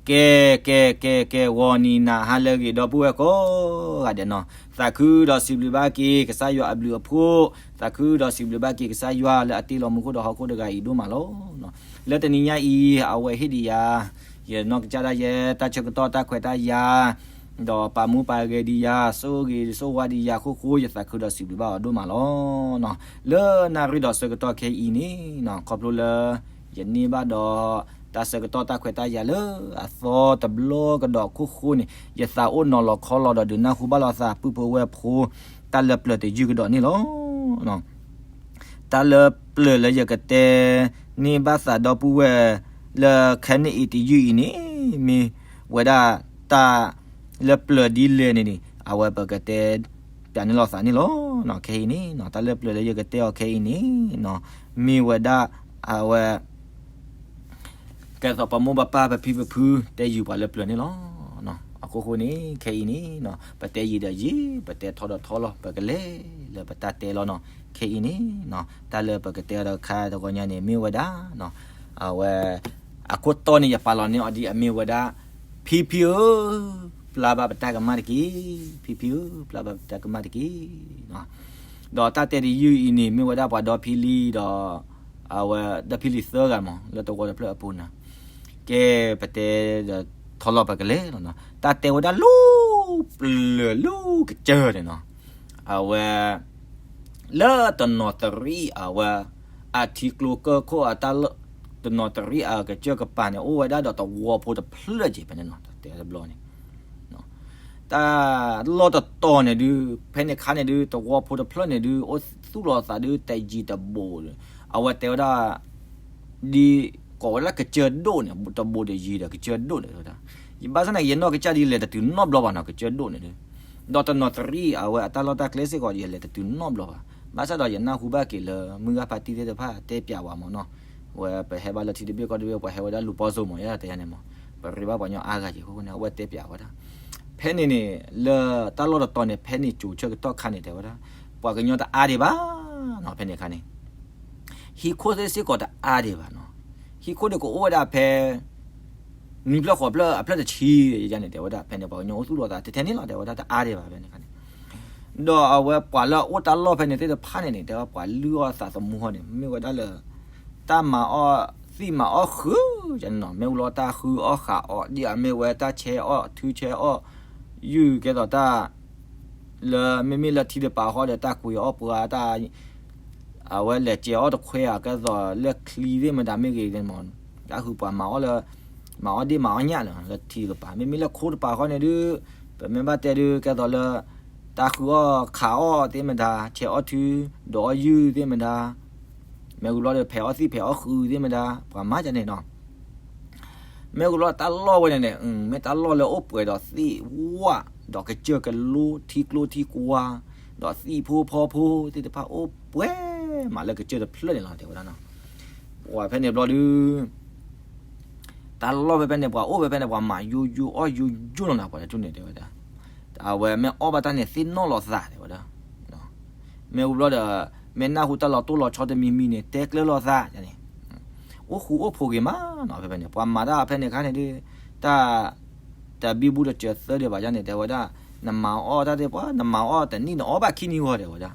ကဲ ကဲ ကဲ ကဲ ဂီၤနံၤနၤဟါလၢအဂ့ၤ ဒီပုၢ်ဝဲၢ်ကိးဂၤဒဲးနီၤ, သးခုဒီးစံးဘျုးဘၣ်က့ၤ ကစၢ်ယွၤအဘျုးအဖှိၣ်, သးခုဒီးစံးဘျုးဘၣ်က့ၤကစၢ်ယွၤလၢအတ့လီၤမူခိၣ်ဒီးဟီၣ်ခိၣ်တဂၤအံၤဒိၣ်မးလီၤ. လၢတနံၤညါအံၤ အဝဲဟ့ၣ်ဒံးယၤ ယနီၢ်ကစၢ်ဒၣ်ယဲ တၢ်ဆၢကတီၢ်တၢ်ခွဲးတၢ်ယာ်, ဒီးပာ်မူပာ်ဂဲၤဒံးယၤ ဆိၣ်ဂ့ၤဆိၣ်ဝါဒံးယၤအဃိ ယသးခုဒီးစံးဘျုးဘၣ်အီၤဒိၣ်မးလီၤ. လၢနၣ်ရံၣ်ဒီးဆၢကတီၢ်ခဲအံၤန့ၣ် ခီဖျိလၢ ယန့ၢ်ဘၣ်ဒီး တၢ်ဆၢကတီၢ်တၢ်ခွဲးတၢ်ယာ်လၢအသီတဘျီကဒီးအခိၣ်ဃိန့ၣ် ယသးအိၣ်နီၤလီၤခီလီၤဒီးဒုးနၢ်ဟူဘၣ်လိာ်သး ပုၢ်ဖိဝဲၢ်ဖိ တၢ်လၢပျၢၤတယုၢ်ကဒီးန့ၣ်လီၤ. တၢ်လၢပျၢၤလၢယကတဲန့ၢ်ဘၣ်သးဒီပုၢ်ဝဲၢ်လၢခဲန့ၣ်အံၤတယုၢ်အံၤန့ၣ် မ့ၢ်ဝဲဒၣ်တၢ်လၢပျၢၤဒ်လဲၣ်န့ၣ်န့ၣ် အဝဲပကတဲပၠးန့ၢ်လိာ်သးန့ၣ်လီၤ. ခဲအံၤန့ၣ် တၢ်လၢပျၢၤလၢယကတဲအီၤခဲအံၤန့ၣ် မ့ၢ်ဝဲဒၣ် အဝဲ ကဲသိးပမိၢ်ပပၢ်ပဖံပဖုတဲယုာ်ပှၤလၢပျၢၤန့ၣ်လီၤ. အဃိဃိန့ၣ် ခဲအံၤန့ၣ် ပတဲယံာ်ဒီးယံာ် ပတဲထီဒီးထီလီၤ ပကလဲၤလၢပတၢ်တဲလီၤနီၤ. ခဲအံၤန့ၣ် တၢ်လၢပကတဲအီၤတခါတဂီၤညါန့ၣ် မ့ၢ်ဝဲဒၣ် အဝဲ အခိၣ်တီန့ၣ် ယပာ်လီၤန့ၢ်အီၤဒ်အမ့ၢ်ဝဲဒၣ် ဖံဖံဧၢ ပျၢ်ဘၣ်ပတၢ်ကမၣ်တက့ၢ်, ဖံဖံဧၢ ပျၢ်ဘၣ်ပတၢ်ကမၣ်တက့ၢ်. ဒီးတၢ်တဲတယုၢ်အံၤန့ၣ် မ့ၢ်ဝဲဒၣ်ပှၤဒီဖံလံဒီး အဝဲဒီဖံလံသၢဂၤမး လၢတဝီတဖျၢၣ်အပူၤန့ၣ် ကဲပတဲဒီးထီလီၤပကလဲၤလီၤနီၤ. တၢ်တဲဝဲဒၣ်လၢပျၢၤလၢကစၢၢ်န့ၣ်နီၤ အဝဲ လၢတနီၤသရံၣ်အဝဲ အထံကျိကၢၢ်ခိၣ်အတၢ်လၢ တနီၤသရံၣ်အကစၢၢ်ကပၤန့ၣ် အိၣ်ဝဲဒၣ်ဒီးသဝီဖိတဖျၢၣ်က့ၤဖဲန့ၣ်နီၤ တၢ်တဲတဘျီန့ၣ် တၢ်လီၢ်တတီၤန့ၣ်ဒုး ဖဲန့ၣ်ခါန့ၣ်ဒုး သဝီဖိတဖျၢၣ်န့ၣ်ဒုး အိၣ်သူၣ်လီၤသးဒုးတယံၤတဘူး, အဝဲတဲဝဲဒၣ် ဒ်ကိးဝဲဒၣ်ကစၢၢ်ဒိၣ်န့ၣ် တဘူးတယံၤဒီးကစၢၢ်ဒိၣ်န့ၣ်ဝဲဒၣ်. ယဘၣ်ဆၣ်န့ၣ် ယနီၢ်ကစၢ်ဒ်လဲၤတတုၤနီတဘျီဘၣ်နီၤ ကစၢၢ်ဒိၣ်န့ၣ်ဒုး ဒီးတနီၤသရံၣ်အဝဲအတၢ်လီၢ်တၢ်ကျဲစ့ၢ်ကီး ယလဲၤတတုၤနီတဘျီဘၣ်. ဘၣ်ဆၣ်ဒီးယနၢ်ဟူဘၣ်က့ၤလၢ မုၢ်ဂၤဖါတံၢ်သ့ၣ်တဖၣ်တဲပၠးဝဲမးနီၤ, ဝဲပဟဲဘၣ်လၢထံတဘ့ၣ်ကီၢ်တဘ့ၣ် ပှၤဟဲဝဲဒၣ်လူၤပီၢ်စိမး ယဲတဲယၤန့ၣ်မး, ပရ့ဘၣ်ပှၤကညီအါဂၤက့ၤအဃိန့ၣ် အဝဲတဲပၠးဝဲဒၣ် ဖဲန့ၣ်န့ၣ် လၢတၢ်လီၢ်တတီၤန့ၣ် ဖဲန့ၣ်ကၠိၤဆၢကတီၢ်ခါန့ၣ်တဲဝဲဒၣ် ပှၤကညီတအါဒံးဘၣ်နီၤ ဖဲန့ၣ်အခါန့ၣ် ဟံၣ်ခိၣ်သ့ၣ်စ့ၢ်ကီးတအါဒံးဘၣ်နီၤ, ဟံၣ်ခိၣ်ဒုးကအိၣ်ဝဲဒၣ်ဖဲ နွံဖျၢၣ်ဃိးဖျၢၣ်အဖျၢၣ်တဆံယဲန့ၣ် တဲဝဲဒၣ် ဖဲန့ၣ် ပှၤကညီအိၣ်သူၣ်လီၤသးထဲထဲန့ၣ်လီၤ တဲဝဲဒၣ် တအါဒံးဘၣ်ဖဲန့ၣ်အခါန့ၣ် ဒီးအဝဲပှၤလၢအအိၣ်တၢ်လီၢ်ဖဲန့ၣ်သ့ၣ်တဖၣ်န့ၣ်န့ၣ် တဲဝဲပှၤလုၢ်အီၣ်သးသမူဟီန့ၣ် မ့ၢ်ဝဲဒၣ်လၢ တၢ်မၤအီၣ်သံၣ်မၤအီၣ်ဃုာ်န့ၣ်နီၤ, မ့ၢ်ဝံၤလီၤတၢ်ဃုအီၣ်ဃာ်အီၣ် ဒ်အမ့ၢ်ဝဲတၢ်ဆဲးအီၣ်ထုဆဲးအီၣ် ယုၢ်ကဲသိးတၢ် လၢမ့မ့ၢ်လၢထံတပၤဃီဒီး တၢ်ကွံာ်အီၣ်ပှၤတၢ် အဝဲလဲၤစဲးအီၣ်တခွဲဧါ ကဲသိးလၢချံသ့ၣ်မတၤမ့ၢ်ဂ့ၤန့ၣ်မး, တၢ်ဃုပှၤမၤအီၣ်လၢ မၤအီၣ်ဒ့ၣ်မၤအီၣ်ညၣ်လၢထံတကပၤ, မ့မ့ၢ်လၢခိတပၤဃီန့ၣ်ဒုး ပမ့ၢ်ဘၣ်တဲဒုး ကဲသိးလၢ တၢ်ဃုအီၣ်ခးအီၣ်သ့ၣ်မတၤ ဆဲးအီၣ်ထု ဒိးအီၣ်ယုၢ်သ့ၣ်မတၤ မ့ၢ်ဝံၤဘျီဒီး ဖဲးအီၣ်သံၣ်ဖဲးအီၣ်ဃုသ့ၣ်မတၤ ပှၤမၤဒ်န့ၣ်နီၤ မ့ၢ်ဝံၤဘျီတၢ်လီၢ်ဝဲန့ၣ်န့ၣ် မ့ၢ်တၢ်လီၢ်လၢအိၣ်ပှဲၤဒီးသ့ၣ်ဝၣ် ဒီးကစၢၢ်ကလိ ထံကျိထံကွၢ် ဒီးသံၣ်ဖိဖီဖိသ့ၣ်တဖၣ်အိၣ်ပှဲၤမးလၢကစၢၢ်တဖျၢၣ်န့ၣ်လီၤ တဲဝဲဒၣ်နီၤ, ပှၤဖဲန့ၣ်ဘျီဒုး တၢ်လီၢ်ဖဲဖဲန့ၣ် ပှၤအိၣ်ဖဲဖဲန့ၣ် ပှၤမၤယိယိအီၣ်ယိယိလီၤနၤ ပှၤတထူၣ်န့ၣ် တဲဝဲဒၣ်, အဝဲမ့ၢ်အီၣ်ဘၣ်တၢ်န့ၣ် သ့ၣ်နီၣ်လီၤသး တဲဝဲဒၣ် မ့ၢ်ဝံၤဘျီဒီး မ့ၢ်နၢ်ဟူတၢ်လီၤတိၢ်လီၤဆီတမံၤမံၤန့ၣ် တဲကျၢၤလိာ်သးန့ၣ်, အိၣ်ဃူအိၣ်ဖိးဂ့ၤမးနီၤ ဖဲဖဲန့ၣ် ပှၤမၤတၢ်ဖဲန့ၣ်အခါန့ၣ်ဒုး တၢ် တဘံဘူတစၢၤသၢဒံးဘၣ်ယါန့ၣ် တဲဝဲဒၣ်, နမၤအီၣ်တၢ်သ့ၣ်ပှၤ နမၤအီၣ်တနံၣ်နအီၣ်ဘၣ်ခံနံၣ်ဂီၤ တဲဝဲဒၣ်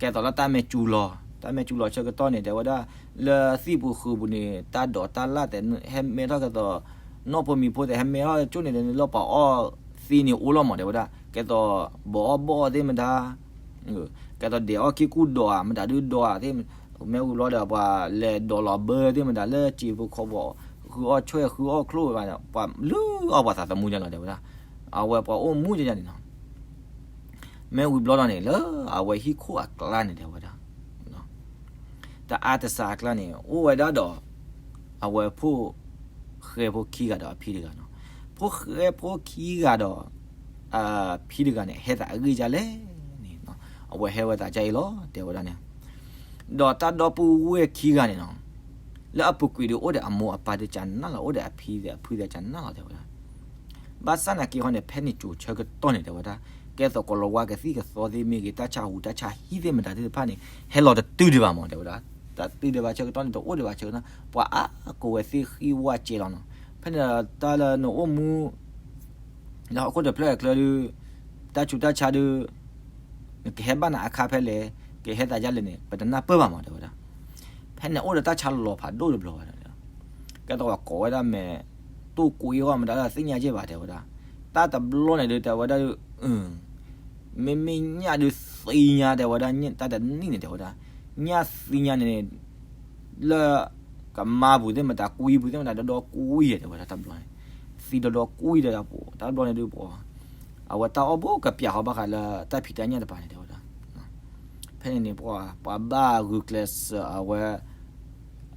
ကဲသိးလၢတၢ်မဲာ်စူၤလီၤ တၢ်မဲာ်စူၤလီၤဆၢကတီၢ်န့ၣ် တဲဝဲဒၣ်, လၢသံၣ်ပူၤဃုာ်ပူၤန့ၣ် တၢ်ဒိးတၢ်လၣ်တဲ ဟဲမဲထီၣ်ကဲသိး နီၢ်ဖိမံၤဖိသ့ၣ် ဟဲမဲထီၣ်ကၠိန့ၣ် လၢပှၤအီၣ်သံန့ၣ်အိၣ်လီၤမး တဲဝဲဒၣ်, ကဲသိး ဘီအီၣ်ဘီၣ်သ့ၣ်မတၤ ကဲသိးဒဲးအီၣ်က့ၢ်ကူၣ်ဒိးဧါ မတၤဒုးဒိးဧါသ့ၣ်, မ့ၢ်ဝံၤဘျီဒီး ပှၤလဲၤဒိးလီၤဘၢသ့ၣ်မတၤ လၢစံာ်ဖိခီဘီ ဃုအီၣ်ဆွဲၣ်ဃုအီၣ်ချိၣ်ဘၣ် ပှၤလုၢ်အီၣ်ပှၤသးသမူညါလီၤ တဲဝဲဒၣ်, အဝဲပှၤအိၣ်မူညါန့ၣ်နီၤ မ့ၢ်ဝံၤဘျီဒီးန့ၣ် လၢအဝဲဟံၣ်ခိၣ်အကျါန့ၣ် တဲဝဲဒၣ် တအါတစှၤအကျါန့ၣ် အိၣ်ဝဲဒၣ်ဒီး အဝဲဖိ ဃဲဖိခံဂၤဒီးအဖံတဂၤနီၤ, ဖိဃဲဖိခံဂၤဒီး အဖံတဂၤန့ၣ် ဟဲသးအဂ့ၢ်ဒ်လဲၣ်န့ၣ် အဝဲဟဲဝဲသးဒ်အံၤလီၤ တဲဝဲဒၣ်န့ၣ်, ဒီးတၢ်ဒီပုၢ်ဝဲၢ်ခံဂၤန့ၣ်နီၤ လၢအပူၤကွံာ်ဒီးအိၣ်ဒီးအမိၢ်အပၢ်ဒီးကနၣ်လီၤ အိၣ်ဒီးအဖံဒီးအဖုဒီးကနၣ်လီၤ တဲဝဲဒၣ် ဘၣ်ဆၣ်နာ်က့ဟီန့ၣ် ဖဲန့ၣ်ကၠိၤဆၢကတီၢ်န့ၣ် တဲဝဲဒၣ်, ကဲသိးကလီၤဝါကသံၣ်ကသီသ့ၣ်မ့ၢ်ဂ့ၤ တၢ်ဆါဟူးတၢ်ဆါဟံၣ်သ့ၣ်မတၤသ့ၣ်တဖၣ်န့ၣ် ဟဲလီၤတတုၤဒံးဘၣ်မး တဲဝဲဒၣ်, တတုၤဒံးဘၣ်ဆၢကတီၢ်န့ၣ် တအိၣ်ဒံးဘၣ်ဆၢကတီၢ် ပှၤအါကိးဝဲသ့ၣ်ဃံဝၣ်ကဲလီၤနီၤ, ဖဲန့ၣ်တၢ်လၢနအိၣ်မူ လၢဟီၣ်ခိၣ်တဖျၢၣ်အချၢဒုး တၢ်ဆူးတၢ်ဆါဒုး နကဟဲဘၣ်နၤအခါဖဲလဲၣ်, ကဟဲသးဒ်လဲၣ်န့ၣ် ပတနၢ်ပၢၢ်ဘၣ်မး တဲဝဲဒၣ်. ဖဲန့ၣ်အိၣ်ဒီးတၢ်ဆါလီၤဖးဒိၣ်တဘျီဘၣ်ဒီး ကဲသိးပှၤကိးဝဲဒၣ်မဲာ် တိၢ်ကွံအဂီၢ်မတၤလၢသ့ၣ်ညါက့ၢ်ဘၣ် တဲဝဲဒၣ်. တၢ်တဘျီန့ၣ်ဒုး တဲဝဲဒၣ်ဒုး မ့မ့ၢ်ညၣ်ဒုးသံညါ တဲဝဲဒၣ်, တၢ်တနံၣ်န့ၣ် တဲဝဲဒၣ်, ညၣ်သံညါန့ၣ် လၢကမါပူၤသ့ၣ်မတၤ ကွံပူၤသ့ၣ်မတၤဒီဒီကွံယဲၢ် တဲဝဲဒၣ် တၢ်တဘျီန့ၣ်, သံဒီဒီကွံဒီး တၢ်တဘျီန့ၣ်ဒုး ပှၤ အဝဲတၢ်အီၣ်ဘၣ်ကပျးဃီဘၣ်ဃးလၢတၢ်ဖံးတၢ်ညၣ်တပၤန့ၣ် တဲဝဲဒၣ်. ဖဲန့ၣ်န့ၣ် ပှၤ ပှၤဘၣ်ဂုာ်ကျဲးစၢး အဝဲ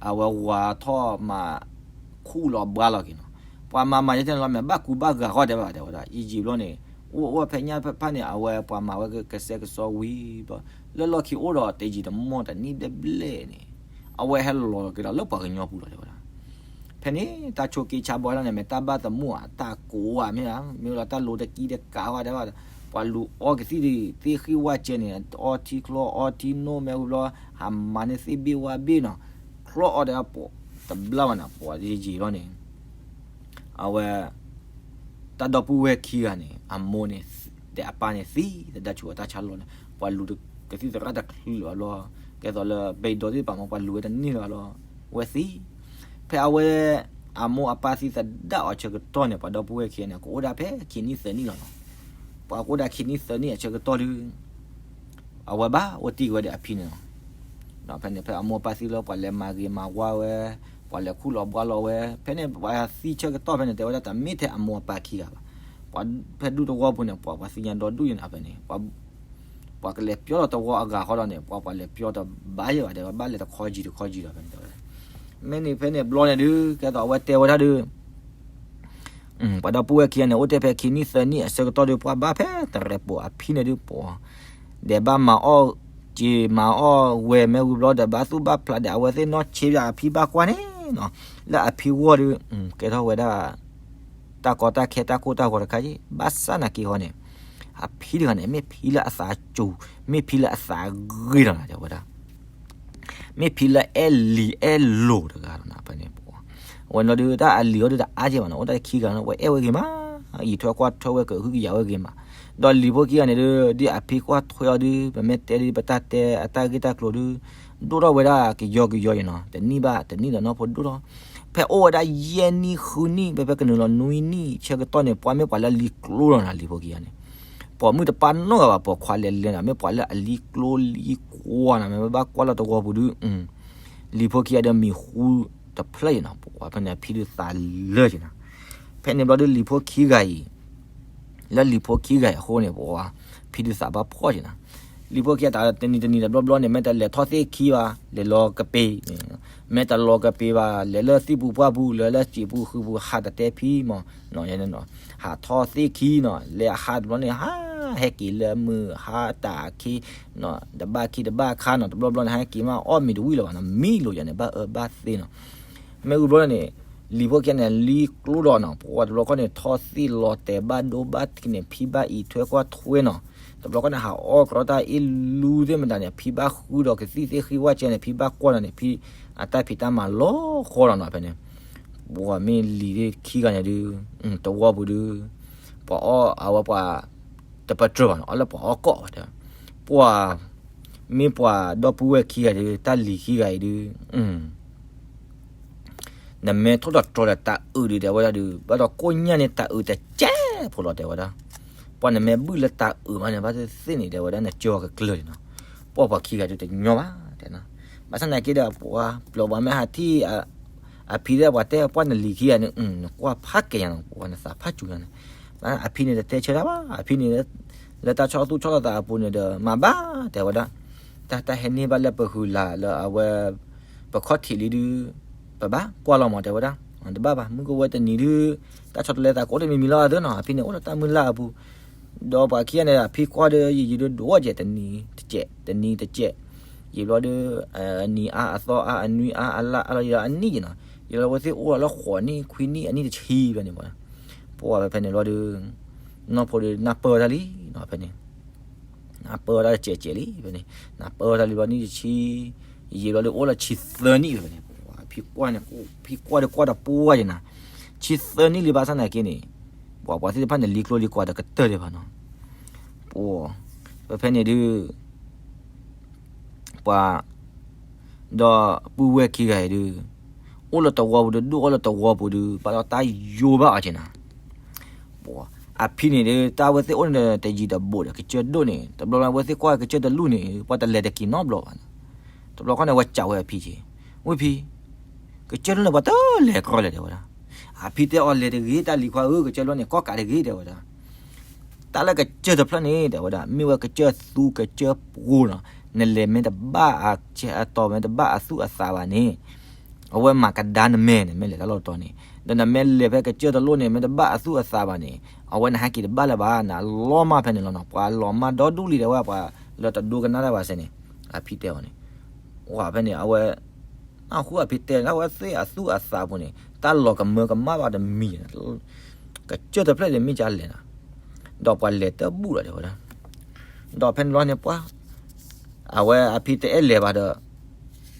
အဝဲဝၤထီၣ်မၤ ခူၣ်လီၤဘှါလီၤက့ၤနီၤ. ပှၤမၤမၤယဲၢ်ထဲန့ၣ်လီၤ မ့ၢ်ဘၣ်ကူဘၣ်ဂာ်ဃီ တဲဝဲဒၣ် တဲဝဲဒၣ်. ယံာ်ယံာ်ဘျီန့ၣ် အိၣ်အိၣ်ဖဲညၣ်ဖဲဖဲန့ၣ် အဝဲပှၤမၤဝဲကစဲကစီဝံၤဘျီ လၢလီၢ်ခံအိၣ်ဒီးတယံာ်တမီၢ်တနံၣ်ဘျဲၣ်ဘျဲၣ်န့ၣ် အဝဲဟဲလီၤက့ၤဒီးလၢပှၤကညီပူၤလီၤ တဲဝဲဒၣ်. ဖဲန့ၣ် တၢ်ဆိးက့ဆါဘီလီၤန့ၣ် မ့ၢ်တၢ်ဘၣ်သမူဧါ တၢ်ကိးဧါ မ့ၢ်ဧါ မ့ၢ်လီၤတၢ်လိၤတကံတကးဝဲ တဲဝဲဒၣ်. ပှၤလူၤအီကသံၣ်သ့ၣ်ဃံၣ်ဝၣ်ကဲန့ၣ် အီထံချီအီထံနိၣ် မ့ၢ်ဝံၤဘျီ ဟးမၤန့ၢ်သ့ၣ်ဘ့ၣ်ဝါဘ့ၣ်နီၤ, ချီအီဒီးပှၤတဘျါဘၣ်န့ၣ် ပှၤယံာ်ယံာ်ဘျီန့ၣ် အဝဲ တၢ်ဒီပုၢ်ဝဲၢ်ခံဂၤန့ၣ် အမိၢ်န့ၣ် ဒီးအပၢ်န့ၣ်သံ တၢ်ဆူးတၢ်ဆါလီၤန့ၣ် ပှၤလူၤကသံၣ်သရၣ်တချုးလၢၤဘၣ်လီၤ. ကဲသိးလၢဘဲဒိသ့ၣ်တဖၣ်မ့ၢ် ပှၤလူၤဝဲတန့ၢ်လၢၤဘၣ်လီၤ. ဝဲသံ ဖဲအဝဲ အမိၢ်အပၢ်သံသဒၣ်အီၤဆၢကတီၢ်န့ၣ် ပှၤဒီပုၢ်ဝဲၢ်ခံဂၤန့ၣ် ကအိၣ်ဒၣ်ဖဲခံနံၣ်သၢနံၣ်လီၤနီၤ. ပှၤကအိၣ်ဒၣ်ခံနံၣ်သၢနံၣ်အဆၢကတီၢ်ဒုး အဝဲဘၣ်အိၣ်တ့ၢ်ဝဲဒီးအဖံန့ၣ်လီၤ. ဖဲန့ၣ် ဖဲအမိၢ်အပၢ်သံလၢ ပှၤလဲၤမၤဂ့ၤမၤဝါဝဲ, ပှၤလဲၤခူၣ်လီၤဘှါလီၤဝဲ, ဖဲန့ၣ် ပှၤသံဆၢကတီၢ်ဖဲန့ၣ် တဲဝဲဒၣ်တမ့ၢ်ထဲအမိၢ်အပၢ်ခံဂၤဘၣ်. ပှၤဖဲဒူၣ်သဝီပူၤန့ၣ် ပှၤ ပှၤသံညါဒီဒူၣ်ယဲၢ်န့ၣ် ဖဲန့ၣ် ပှၤကလဲၤပျီလီၤသဝီအဂၤဃီဒီးန့ၣ် ပှၤ ပှၤလဲၤပျီတဘၣ်ယဲၢ်ဘၣ် တဲဝဲ ဘၣ်လဲၤတခီကံၤတခီကံၤဒီး ဖဲန့ၣ် တဲဝဲဒၣ်. မ့ၢ်န့ၣ်ဖဲန့ၣ်ဘျီန့ၣ်ဒုး ကဲသိးအဝဲတဲဝဲဒၣ်ဒုး ပှၤဒီပုၢ်ဝဲၢ်ခံဂၤန့ၣ် အိၣ်တ့ၢ်ဖဲခံနံၣ်သၢနံၣ်အဆၢကတီၢ်ဒုး ပှၤဘၣ်ဖဲတရဲၣ်ပိာ်အဖံန့ၣ်ဒုး ပှၤ ဒီးဘၣ်မၤအီၣ်က့ၤမၤအီၣ်ဝဲ မ့ၢ်ဝံၤဘျီဒီး ဘၣ်သူၣ်ဘၣ်ဖျးဒီး အဝဲသ့ၣ်နီၢ်ဆံးဘၣ်အဖံဘၣ်ကွၢ်န့ၣ်နီၤ, လၢအဖံဂီၢ်ဒုး ကဲထီၣ်ဝဲဒၣ် တၢ်ကီတၢ်ခဲတၢ်ကိၢ်တၢ်ဂီၤတခါက့ၤ ဘၣ်ဆၣ်နာ်က့ၤဃီန့ၣ် အဖံတဂၤန့ၣ် မ့ၢ်ဖံလၢအသးစူၤ မ့ၢ်ဖံလၢအသးဂ့ၤလီၤနၤ တဲဝဲဒၣ်. မ့ၢ်ဖံလၢအဲၣ်လံၤအဲၣ်လိၤတဂၤလီၤနၤ ဖဲန့ၣ် ပှၤ ဝဲန့ၣ်ဒီး တၢ်အလံၤအီၤဒုးတအါက့ၤဘၣ်နီၤ အိၣ်တ့ၢ်ခံဂၤန့ၣ် ဝဲအဲၣ်ဝဲဂ့ၤမး, အံးထွဲကွၢ်ထွဲဝဲ ကဟုကယာ်ဝဲဂ့ၤမး, ဒီးလံၤဖိခံဂၤန့ၣ်ဒုး ဒ်အဖံကွၢ်ထွဲအီၤဒုး ပမ့ၢ်တဲဒ်ပတၢ်တဲအတၢ်ဂ့ၢ်တၢ်ကျိၤဒုး ဒိၣ်ထီၣ်ဝဲဒၣ်ကယီကယီအံၤနီၤ တနံၣ်ဘၣ်တနံၣ်ဒီးနီၢ်ဖိဒိၣ်ထီၣ်, ဖဲအိၣ်ဝဲဒၣ်ယဲၢ်နံၣ်ဃုနံၣ် ဖဲဖဲကနုာ်လီၤနွံနံၣ်ဆၢကတီၢ်န့ၣ် ပှၤမ့ၢ်ပှၤလၢအလံၤကျိလီၤနၤ လံၤဖိခံဂၤန့ၣ် ပိာ်မုၣ်တပာ်နီတဂၤဘၣ် ပိာ်ခွါလဲၤလဲၤနၤ မ့ၢ်ပှၤလၢအလံၤကျိလံၤကွၢ်နၤ မ့ၢ်ဘၣ်ကွၢ်လီၤသဝီပူၤဒုး လံၤဖိခံဂၤဒီးမံၤဟူတဖျၢၣ်အံၤနီၤ ပှၤဖဲန့ၣ်အဖံဒုးသးလၢက့ၤနၤ, ဖဲန့ၣ်ဘျီဒုးလံၤဖိခံဂၤအံၤ လၢလံၤဖိခံဂၤအံၤအဃိန့ၣ် ပှၤဖံဒုးသးဘၣ်ဖှီၣ်က့ၤနၤ, လံၤဖိခံဂၤတနံၤတနံၤတဘျီဘျီန့ၣ် မ့ၢ်တလဲၤထီၣ်သ့ၣ်ခံဘၣ် လဲၤလီၤကပ့ၤ မ့ၢ်တလီၤကပ့ၤဘၣ် လဲၤလၢသံၣ်ပူၤပှၢ်ပူၤ လဲၤလၢစံာ်ပူၤဃုာ်ပူၤ ဟးတတဲဖံမး ဟးထီၣ်သ့ၣ်ခံနီၤ လဲၤအဟးတဘျီန့ၣ် ဟး ဟဲက့ၤလၢမုၢ်ဟါတၢ်အခ့ တဘၣ်ခံတဘၣ်ခါနီၤ တဘျီဘျီန့ၣ် ဟဲက့ၤမးအီၣ်မ့ၤတဝံၣ်လၢၤဘၣ်နီၤ မံလိာ်ယၤန့ၣ် ဘၣ်အၢဘၣ်သီနီၤ, မ့ၢ်ဝံၤဘျီန့ၣ် လံၤဖိခံဂၤန့ၣ် လံၤကျိဒီးနီၤ ပှၤတဘျီခီန့ၣ် ထီၣ်သ့ၣ်လီၤတဲာ်ဘၣ်ဒိဘၣ်ထံးန့ၣ် ဖံဘၣ်အံးထွဲကွၢ်ထွဲနီၤ, တဘျီခီန့ၣ် ဟးအီၣ်ကြီတၢ်အ့ၣ်လူသ့ၣ်မတၤန့ၣ် ဖံဘၣ်ဃုဒီးကသံၣ်သ့ၣ်ဃံဝၣ်ကဲန့ၣ် ဖံဘၣ်ကွၢ်ဒီးန့ၣ် ဖံအတၢ်ဖံးတၢ်မၤလီၤဃီလီၤနီၤ ဖဲန့ၣ် ပှၤမ့ၢ်လံၤသ့ၣ်ခံဂၤန့ၣ်ဒုး သဝီပူၤဒုး ပှၤအီၣ်အဝဲပှၤ တပတြၢၤဘၣ်နီၤ အီၣ်လၢပှၤအီၣ်ကိးဝဲတဲ, ပှၤ မ့ၢ်ပှၤဒီပုၢ်ဝဲၢ်ခံဂၤဒုး တၢ်လံၤခံဂၤအံၤဒုး နမ့ၢ်ထိၣ်ဒီးတြီၤဒီးတၤအုးဒုး တဲဝဲဒၣ်ဒုး ဘၣ်ဒီးကိၣ်ညၣ်န့ၣ်တၤအုးတကဲးဖိလီၤ တဲဝဲဒၣ်, ပှၤနမ့ၢ်ဘုၣ်လၢတၤအုးမးန့ၣ် ဘၣ်သ့ၣ်သ့ၣ်န့ၣ် တဲဝဲဒၣ် နကၠီၤကကျၢၤန့ၣ်နီၤ, ပှၤပှၤခံဂၤဒုးတညီဘၣ် တဲနီၤ, ဘၣ်ဆၣ်သနာ်က့ဒီး ပှၤပျီၤပှၤမ့ၢ်ဟးထံၣ် အဖံဒီးပှၤတဲပှၢ်နလံၤခံဂၤန့ၣ် နကွၢ်ဖးကဲညါနီၤ ပှၤနသးဖးစူၤညါန့ၣ်, အဖံန့ၣ်တတဲဆၢတၢ်ဘၣ် အဖံန့ၣ် လၢတၢ်ဆီသူၣ်ဆီသးအပူၤန့ၣ်ဒီး မၤဘၣ် တဲဝဲဒၣ်, တၢ်တၢ်ဟဲန့ၢ်ဘၣ်လၢပဟုးလၢ်လၢအဝဲ ပခီၣ်ထံးလံဒုး ပဘၣ်ကွၢ်လီၤမး တဲဝဲဒၣ်, တဘၣ်ဘၣ် မုၢ်ကဝဲတနံၤဒုး တၢ်ဆီတလဲသးကိးတမံၤမံၤလီၤသ့နီၤ အဖံန့ၣ် အိၣ်ဒီးတၢ်မုၢ်လၢ်အပူၤ ဒီးပှၤခံဂၤန့ၣ် အဖံကွၢ်ဒီး ယံာ်ယံာ်ဒုးဒိၣ်ဝဲကဲး တနံၤတကဲး တနံၤတကဲး, ယံာ်ဘျီဒုး အနံၤအါ အသီအါ အနွံအါ အလါအါလီၤ ယံာ်လီၤအနံၣ်က့နီၤ, ယံာ်လီၤဝဲသ့ၣ်အိၣ်လီၤလၢဃိးနံၣ် ခွံနံၣ် အနံၣ်တဆံဘျီန့ၣ် ပှၤ ပှၤဖဲန့ၣ်ဘျီဒုး နီၢ်ဖိဒုးနၢ်ပၢၢ်တၢ်လံနီၤ ဖဲန့ၣ်, နၢ်ပၢၢ်တၢ်တကဲးကဲးလံဖဲန့ၣ်, နၢ်ပၢၢ်တၢ်လံဘျီနံၣ်တဆံ, ယံာ်ဘျီဒုးအိၣ်လၢဆံသၢနံၣ်ဖဲန့ၣ်, ပှၤဖံကွၢ်န့ၣ် ဖံကွၢ်ဒီးကွၢ်ဒီးပှၢ်က့နီၤ, ဆံသၢနံၣ်လံဘၣ်ဆၣ်နာ်က့န့ၣ်, ပှၤပှၤသ့ၣ်တဖၣ်န့ၣ် လံကျိလံကွာ်တကတၢၢ်ဒံးဘၣ်နီၤ. ပှၤ, ဖဲဖဲန့ၣ်ဒုး ပှၤ, ဒီးပုၢ်ဝဲၢ်ခံဂၤအံၤဒုး, အိၣ်လၢတဝီပူၤဒုး ဒိၣ်အီၣ်လၢတဝီပူၤဒုး ဘၣ်ဒီးတၢ်ယိဘၣ်အီၤက့ၤနၤ. ပှၤ, အဖံန့ၣ်ဒုး တၢ်ဝဲသ့ၣ်အိၣ်န့ၣ်ဒီးတယံၤတဘူးဒီး ကစၢၢ်ဒိၣ်န့ၣ် တဘျီဘျီဝဲသ့ၣ်ကွၢ်ကစၢၢ်တလူၢ်န့ၣ် ပှၤတလဲၤတက့ၤနီတဘျီဘၣ်နီၤ. တဘျီခီန့ၣ် အဝဲစံးဝဲအဖံက့ၤ, ဝ့ၢ်ဖံ, ကစၢၢ်ဒိၣ်န့ၣ် ပှၤတလဲၤကြၢးလဲၣ်တဲဝဲဒၣ်. အဖံတဲအီၤ လဲၤတဂ့ၤ တၢ်လံၤခွါဧၢ, ကစၢၢ်လီၤန့ၣ် ကီၢ်ကးတဂ့ၤ တဲဝဲဒၣ်. တၢ်လၢကစၢၢ်တဖျၢၣ်န့ၣ် တဲဝဲဒၣ် မ့ၢ်ဝဲကစၢၢ်သူကစၢၢ်ပှိၤနီၤ. နလဲၤမ့ၢ်တဘၣ်အတီၤ မ့ၢ်တဘၣ်အသူၣ်အသးဘၣ်န့ၣ် အဝဲမၤကဒါနမဲာ်န့ၣ် မ့ၢ်လဲၤတၢ်လီၢ်တတီၤန့ၣ်, ဒီးနမ့ၢ်လဲၤဖဲကစၢၢ်တလိၣ်န့ၣ် မ့ၢ်တဘၣ်အသူၣ်အသးဘၣ်န့ၣ် အဝဲနဟဲက့ၤတဘၣ်လၢၤဘၣ်, နလီၤမၢ်ဖဲန့ၣ်လီၤနီၤ. ပှၤလီၤမၢ်ဒီဒူၣ်လံ တဲဝဲ, ပှၤလၢတဒိကနၣ်တၢ်ဘၣ်စဲန့ၣ်, အဖံတဲအီၤန့ၣ်. ဝဲဖဲန့ၣ် အဝဲ နၢ်ဟူအဖံတဲ အဝဲသ့ၣ်အသူၣ်အသးပူၤန့ၣ် တၢ်လီၤကမၢကမၣ်ဘၣ်တမံၤ, ကစၢၢ်တဖျၢၣ်န့ၣ် မ့ၢ်ကလဲၤနၤ, ဒီးပှၤလဲၤတဘူၣ်လီၤ တဲဝဲဒၣ်. ဒီးဖဲန့ၣ်လီၤန့ၣ် ပှၤ အဝဲအဖံတအဲၣ်လဲၤဘၣ်ဒီး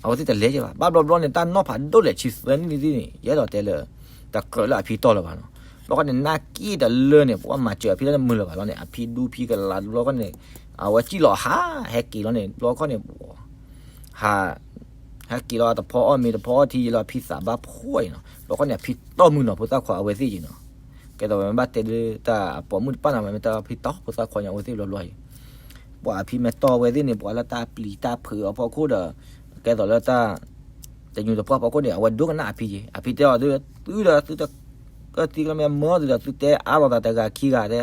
အဝဲသ့ၣ်တလဲၤက့ၤဘၣ်. ဘၣ်ဘျီဘျီန့ၣ် တၢ်နီၢ်ဖးဒိၣ်လဲၣ် ဆံသၢနံၣ်န့ၣ် ယအဲၣ်ဒိးတဲလၢ တကြၢးလၢအဖံတီၢ်လၢၤဘၣ်နီၤ. ဘျီခီန့ၣ် နၢ်က့ၣ်တလၢန့ၣ် ပှၤမၤစၢၤအဖံတၢ်တမုာ်လၢၤဘၣ်လီၤန့ၣ် အဖံဒူဖံကလၤတဘျီခီန့ၣ် အဝဲစံၣ်လီၤဟး ဟဲက့ၤလီၤန့ၣ် ဘျီခီန့ၣ် ဟး ဟဲက့ၤလီၤတဖီအီၣ်မ့ၤတဖီအီၣ်ထံယဲလီၤ အဖံသးဘၣ်ဖှီၣ်အံၤနီၤ. ဘျီခီန့ၣ် အဖံတီၢ်မုၢ်နီၤ ဖိသၣ်ခွါအဝဲသ့ၣ်က့ၤနီၤ. ကဲသိးဝဲမ့ၢ်ဘၣ်တဲဒ်တၢ်အပိာ်မုၣ်တပၣ်နီၤ ဝဲမ့ၢ်တၢ်ဖံတီၢ်ဖိသၣ်ခွါညါအဝဲသ့ၣ်ဘျီဘျီအံၤ, ပှၤအဖံမ့ၢ်တီၢ်ဝဲသ့ၣ်န့ၣ် ပှၤလၢတၢ်ပျံၤတၢ်ဖုးအဖီခိၣ်ဒီး ကဲသိးလၢတၢ် တညူတပှၢ်ဖီခိၣ်န့ၣ် အဝဲဒိကနၣ်အဖံက့ၤ, အဖံတဲအီၤ သုဒီးသုတကၢၢ်သံကျၢၢ်မ့ၢ်မၢသုဒီး သုတဲအါလိာ်သးတဂၤခံဂၤတဲ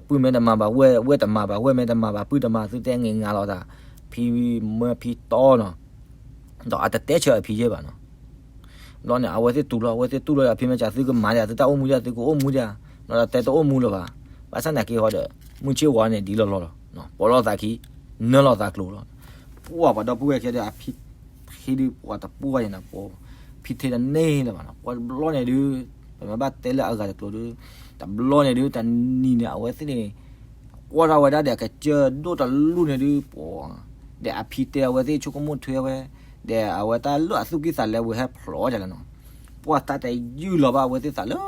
ပုၢ်မ့ၢ်တမၤဘၣ်ဝဲၢ် ဝဲၢ်တမၤဘၣ်ပုၢ် မ့ၢ်တမၤဘၣ်ပုၢ်တမၤ သုတဲငဲၤငါလိာ်သး, ဖံမၢဖံတီနီၤ. ဒီးအတတဲဆၢအဖံယဲၢ်ဘၣ်နီၤ. ဘျီန့ၣ် အဝဲသ့ၣ်တူၢ်လီၤ အဝဲသ့ၣ်တူၢ်လီၤ အဖံမ့ၢ်စးသုကမၤဒံး သုတၢ်အိၣ်မူဒံး သုကအိၣ်မူဒံး, ဘျီဒီးတဲတအိၣ်မူလၢၤဘၣ်. ဘၣ်ဆၣ်နာ်က့ဟီဒီး မုၢ်ဆ့ၣ်ဝါန့ၣ်ဒ်လီၤလီၤလီၤ, ပိာ်လိာ်သးခံ နၢလိာ်သးကျိၤလီၤ. ပှၤပှၤဒီပုၢ်ဝဲၢ်ခံဒီး အဖံ ဖံဒုးပှၤတပှၢ်ယဲနီၤ, ပှၤဖံထဲတန့ၢ်လၢၤဘၣ်နီၤ, ပှၤတဘျီန့ၣ်ဒုး ပမ့ၢ်ဘၣ်တဲလၢအဂၤတကျိၤဒုး တဘျီန့ၣ်ဒုး တနံၤန့ၣ် အဝဲသ့ၣ်န့ၣ် ကွၢ်ထီၣ်ဝဲဒၣ်ဒီးကစၢၢ်ဒိၣ်တလူၢ်န့ၣ်ဒုး ပှၤ ဒီးအဖံတဲအဝဲသ့ၣ်ဆိကမိၣ်ထွဲဝဲ, ဒီးအဝဲတၢ်လၢအသူၣ်ကံၢ်သးလဲဝဲဟဲဖျိးဒ်လဲၣ်နီၤ, ပှၤတၢ်တယုၢ်လီၤဘၣ်အဝဲသ့ၣ်သးလၢ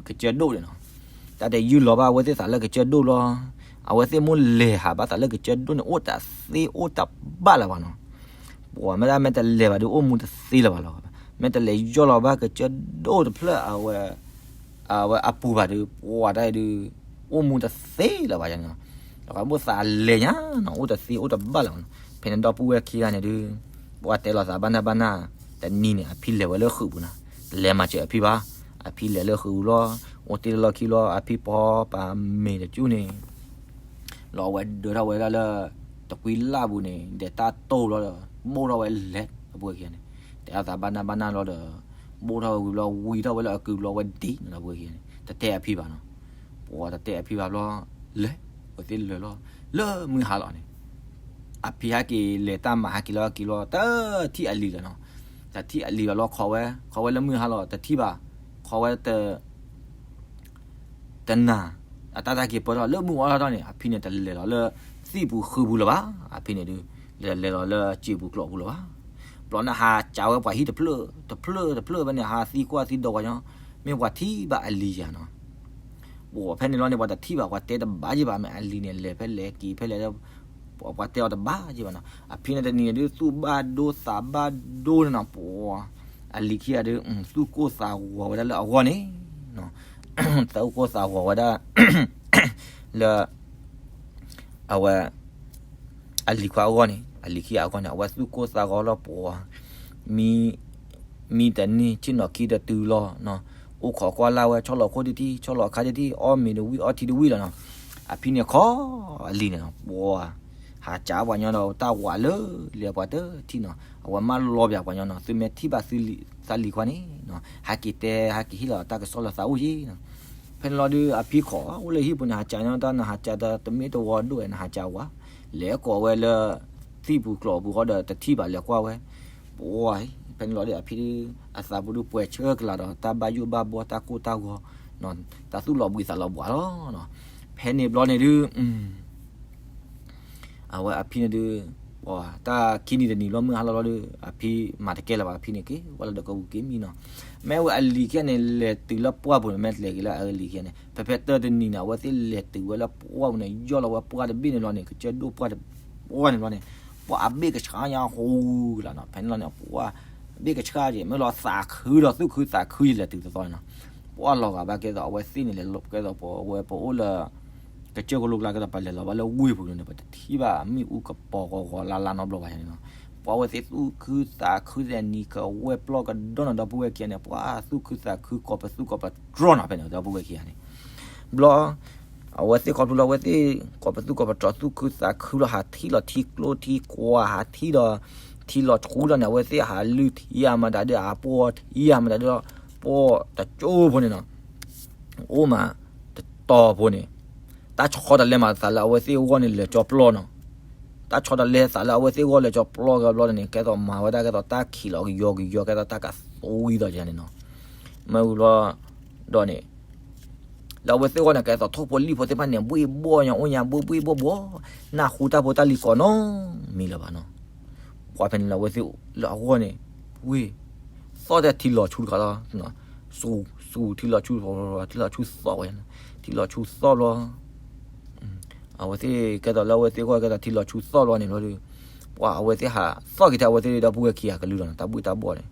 ကစၢၢ်ဒိၣ်န့ၣ်နီၤ, တၢ်တယုၢ်လီၤဘၣ်အဝဲသ့ၣ်သးလၢကစၢၢ်ဒိၣ်လီၤ. အဝဲသ့ၣ်မိၣ်လဲၤဟးဘၣ်သးလၢကစၢၢ်ဒိၣ်န့ၣ် အိၣ်တသ့အိၣ်တဘၣ်လၢၤဘၣ်နီၤ. ပှၤမ့ၢ်ဒၣ်မ့ၢ်တလဲၤဘၣ်ဒုး အိၣ်မူတသ့လၢၤဘၣ်လီၤ. မ့ၢ်တလဲၤယီၢ်လီၤဘၣ်ကစၢၢ်ဒိၣ်တဖျၢၣ်အဝဲ အဝဲအပူၤဘၣ်ဒုး ပှၤတၢ်အံၤဒုး အိၣ်မူတသ့လၢၤဘၣ်ယါနီၤ, ဒီးကဘၣ်သးလဲၤညါနီၤ အိၣ်တသ့အိၣ်တဘၣ်လၢၤဘၣ်နီၤ. ဖဲန့ၣ်ဒီပုၢ်ဝဲၢ်ခံဂၤန့ၣ်ဒုး ပှၤတဲလီၤသးဘၣ်နၢ်ဘၣ်နၢ်, တနံၤန့ၣ် အဖံလဲၤဝဲလၢဃုာ်ပူၤနီၤ, တလဲၤမၤစၢၤအဖံဘၣ်, အဖံလဲၤလၢဃုာ်ပူၤလီၤ, အိၣ်တ့ၢ်လၢလီၢ်ခံလီၤ အဖံဖီပာ်မ့ၤတကၠူၢ်န့ၣ် လီၤအဝဲဒၢထီၣ်ဝဲဒၣ်လၢ တကွံလၢ်ပူၤန့ၣ် ဒီးတၢ်တိၢ်ဘျီဒီး ဘိၣ်ထီၣ်ဝဲလဲၤ ဒီပုၢ်ဝဲၢ်ခံဂၤန့ၣ်, တဲအသးဘၣ်နၢ်ဘၣ်နၢ်လီၤဒီး ဘိၣ်ထီၣ်ဝဲဝံၤဘျီ ဝံထီၣ်ဝဲလၢအကုၤဘျီဝဲဒံးနီၤ ဒီပုၢ်ဝဲၢ်ခံဂၤန့ၣ် တတဲအဖံဘၣ်နီၤ. ပှၤတတဲအဖံဘၣ်ဘျီ လဲၤ အဝဲသ့ၣ်လဲၤလီၤ လၢမုၢ်ဟါလီၤန့ၣ် အဖံဟဲက့ၤလဲၤတၢ်မၤဟဲက့ၤလီၤဟဲက့ၤလီၤ တထံၣ်အလံၤလီၤနီၤ. တထံၣ်အလံၤဘၣ်လီၤ ခိးဝဲ ခိးဝဲလၢမုၢ်ဟါလီၤ တထံၣ်ဘၣ်, ခိးဝဲတ တနၤ အတၢ်တၢ်က့ၤပၢထီၣ်လၢမုၢ်အီၣ်ထီၣ်န့ၣ် အဖံန့ၣ်တလဲၤလီၤလၢ သံၣ်ပူၤဃုပူၤလၢၤဘၣ်, အဖံန့ၣ်ဒုး လဲၤလဲၤလီၤလၢစံာ်ပူၤကျိာ်ပူၤလၢၤဘၣ်. ဘျီန့ၣ်ဟးကးဝဲပှၤဟံၣ်တဖျၢၣ် တဖျၢၣ်တဖျၢၣ်ဖဲန့ၣ် ဟးသံကွၢ်သံဒိးပှၤညီ မ့ၢ်ပှၤထံၣ်ဘၣ်အလံၤယၤနီၤ. ပှၤဖဲန့ၣ်လီၤန့ၣ် ပှၤတထံၣ်ဘၣ် ပှၤတဲတဘၣ်ယံၤဘၣ် မ့ၢ်အလံၤန့ၣ် လဲၤဖဲလဲၣ်က့ၤဖဲလဲၣ် ပှၤတဲအီၤတဘၣ်ယံၤဘၣ်နီၤ. အဖံန့ၣ်တနံၤန့ၣ်ဒုး သူၣ်ဘၣ်ဒိသးဘၣ်ဒိန့ၣ်နီၤ ပှၤ အလံၤခံဂၤဒုး သူၣ်ကိၢ်သးဂီၤဝဲဒၣ်လၢအဂီၢ်န့ၣ် သူၣ်ကိၢ်သးဂီၤဝဲဒၣ် လၢ အဝဲ အလံၤခွါအဂီၢ်န့ၣ် အလံၤခံဂၤအဂီၢ်န့ၣ် အဝဲသူၣ်ကိၢ်သးဂီၤလီၤပှၤ မံ မံတန့ၢ် ဆ့ၣ်နီၤခံတတုၤလီၤနီၤ, အိၣ်ခိးကွၢ်လၢ်ဝဲ ဆီၣ်လီၤခိၣ်တထံၣ် ဆီၣ်လီၤခါတထံၣ် အီၣ်မ့ၤတဝံၣ်အီထံတဝံၣ်လီၤနီၤ. အဖံန့ၣ်ခိးအလံၤန့ၣ်နီၤ ပှၤ ဟးကးပှၤညီဒီး တၢ်ဝးလၢလၢပှၤတထံၣ်နီၤ အဝဲမၢလီၤပှၤညီနီၤ သုမ့ၢ်ထံၣ်ဘၣ်သုသးလံၤခွါန့ၣ်နီၤ ဟဲက့ၤတဲ ဟဲက့ၤဟ့ၣ်လီၤတၢ်ကစီၣ်လၢသးအိၣ်ယံၤနီၤ. ဖဲန့ၣ်လီၤဒုး အဖံခိးအိၣ်လၢဟံၣ်ပူၤန့ၣ် ဟးကးညီတၢ်နဟးကးတၢ်တမ့ၢ်တဝီဒိၣ်ဝဲ နဟးကးဝး လဲၤကိးဝဲလၢ သံၣ်ပူၤကျိာ်ပူၤဃီဒီး တထံၣ်ဘၣ်လဲၤကွၢ်ဝဲ ပှၤ ဖဲန့ၣ်လီၤဒုး အဖံဒုး အသးပူၤဒုးပှဲၤဆၢကလာ်ဒီး တၢ်ဘၣ်ယိၣ်ဘၣ်ဘှီ တၢ်ကိၢ်တၢ်ဂီၤ တၢ်သူၣ်လီၤဘှံးသးလီၤဘှီးလီၤ. ဖဲန့ၣ်ဘျီန့ၣ်ဒုး အဝဲအဖံန့ၣ်ဒုး တၢ်ခံနံၤတနံၤလီၤ မုၢ်ဟါလီၤလီၤဒီး အဖံမၤတကဲလၢၤဘၣ် အဖံန့ၣ်က့ၤဝဲလၢဒၢးကဝူၤက့ၤမံနီၤ. မ့ၢ်ဝဲအလံၤခံဂၤန့ၣ် လဲၤတုၤလၢပှၢ်ပူၤန့ၣ် မ့ၢ်တလဲၤက့ၤလၢအလံၤခံဂၤန့ၣ် ဖဲဖဲတၢတနံၤန့ၣ် အဝဲသ့ၣ်လဲၤတုၤဝဲလၢပှၢ်ပူၤန့ၣ် ယီၢ်လီၤဝဲပှၢ်တဘ့ၣ်န့ၣ်လီၤန့ၣ် ကစၢၢ်ဒိၣ်ပှၢ်တဘ့ၣ်န့ၣ်လီၤန့ၣ် ပှၢ်အဘ့ၣ်ကဆှါညါဟူကလါနီၤ ဖဲန့ၣ်လီၤန့ၣ် ပှၢ်ဘ့ၣ်ကဆှါက့ၤ မ့ၢ်လီၤသးခုဒီးသူၣ်ခုသးခုယလဲၤတုၤတသီန့ၣ်နီၤ. ပှၢ်လီၤဂာ်ဘၣ်ကဲသိး အဝဲသ့ၣ်န့ၣ်လဲၤလီၤကဲသိးပဝဲပအိၣ်လၢ ကစၢၢ်ကလိကျါကဲသိး ပလဲၤလီၤဘၣ်လၢဝ့ၢ်ပူၤန့ၣ် ပတထံၣ်ဘၣ်မ့ၣ်အူကပီၤဂီၤဂီၤလါလါနီတဘျီဘၣ်န့ၣ်နီၤ. ပှၢ်အဝဲသ့ၣ်သူၣ်ခုသးခုသဲးနံၤကဝဲၢ်ပျီၢ်ကဒီးနီၤ ဒီပုၢ်ဝဲၢ်ခံဂၤန့ၣ် ပှၢ်သူၣ်ခုသးခုကိးပသူကိးပတြီနီၤ ဖဲန့ၣ် ဒီပုၢ်ဝဲၢ်ခံဂၤန့ၣ် ဘျီ အဝဲသ့ၣ်ခီဖျိလၢအဝဲသ့ၣ် ကိးပသူကိးပတြီသူၣ်ခုသးခုလီၤ ဟးထံၣ်လီၤထံကျိထံကွာ် ဟးထံၣ်ဒီး ထံလီၤဆူလီၤန့ၣ် အဝဲသ့ၣ်ဟးလုၢ်ထံအမတၤဒီး ဟးပှီၢ်ထံအမတၤဒီး ပှီၢ်တကၠိဖိန့ၣ်နီၤ. အိၣ်မး တတီၤဖိန့ၣ် တၢ်ဆီတလဲမးသးလၢအဝဲသ့ၣ်အဂီၢ်န့ၣ် လဲၤကၠီပျီနီၤ. တၢ်ဆီတလဲသးလၢအဝဲသ့ၣ်အဂီၢ်လဲၤကၠီပျီကဘျီန့ၣ် ကဲသိးမၤဝဲဒၣ်ကဲသိးတၢ်ခံးလီၤကယီကယီ ကဲသိးတၢ်ကသိဝံၤသိးယၤန့ၣ်နီၤ. မ့ၢ်ဝံၤဘျီဒီးန့ၣ် လၢအဝဲသ့ၣ်အဂီၢ်န့ၣ် ကဲသိးထိၣ်ဖိလံၣ်ဖိသ့ၣ်တဖၣ်န့ၣ် ဘှ့ၣ်ဘှီၣ်ညါအိၣ်ညါ ဘှ့ၣ်ဘှ့ၣ်ဘှီၣ်ဘှီၣ် နၢ်ဟူတၢ်ဖိတၢ်လံၤကိးနီတမံၤလၢၤဘၣ်နီၤ. ပှၢ်ဖဲန့ၣ်လၢအဝဲသ့ၣ်လၢအဂီၢ်န့ၣ် ဝ့ၢ် သီၣ်တဲထံလီၤဆူတခါလီၤ. စူၤ စူၤထံလီၤဆူ ထံလီၤဆူသီၣ်ဝဲ ထံလီၤဆူသီၣ်ဘျီ အဝဲသ့ၣ်ကဲသိးလၢအဝဲသ့ၣ်အဂီၢ်ကဲသိးထံလီၤဆူသီၣ်ဘျီန့ၣ်ဘျီဒီး ပှၢ်အဝဲသ့ၣ်ဟးသီၣ်က့ၤထဲအဝဲသ့ၣ်ဒီပုၢ်ဝဲၢ်ခံဂၤကလုၢ်လီၤနီၤ တၢ်ဘှ့ၣ်တၢ်ဘှီၣ်န့ၣ်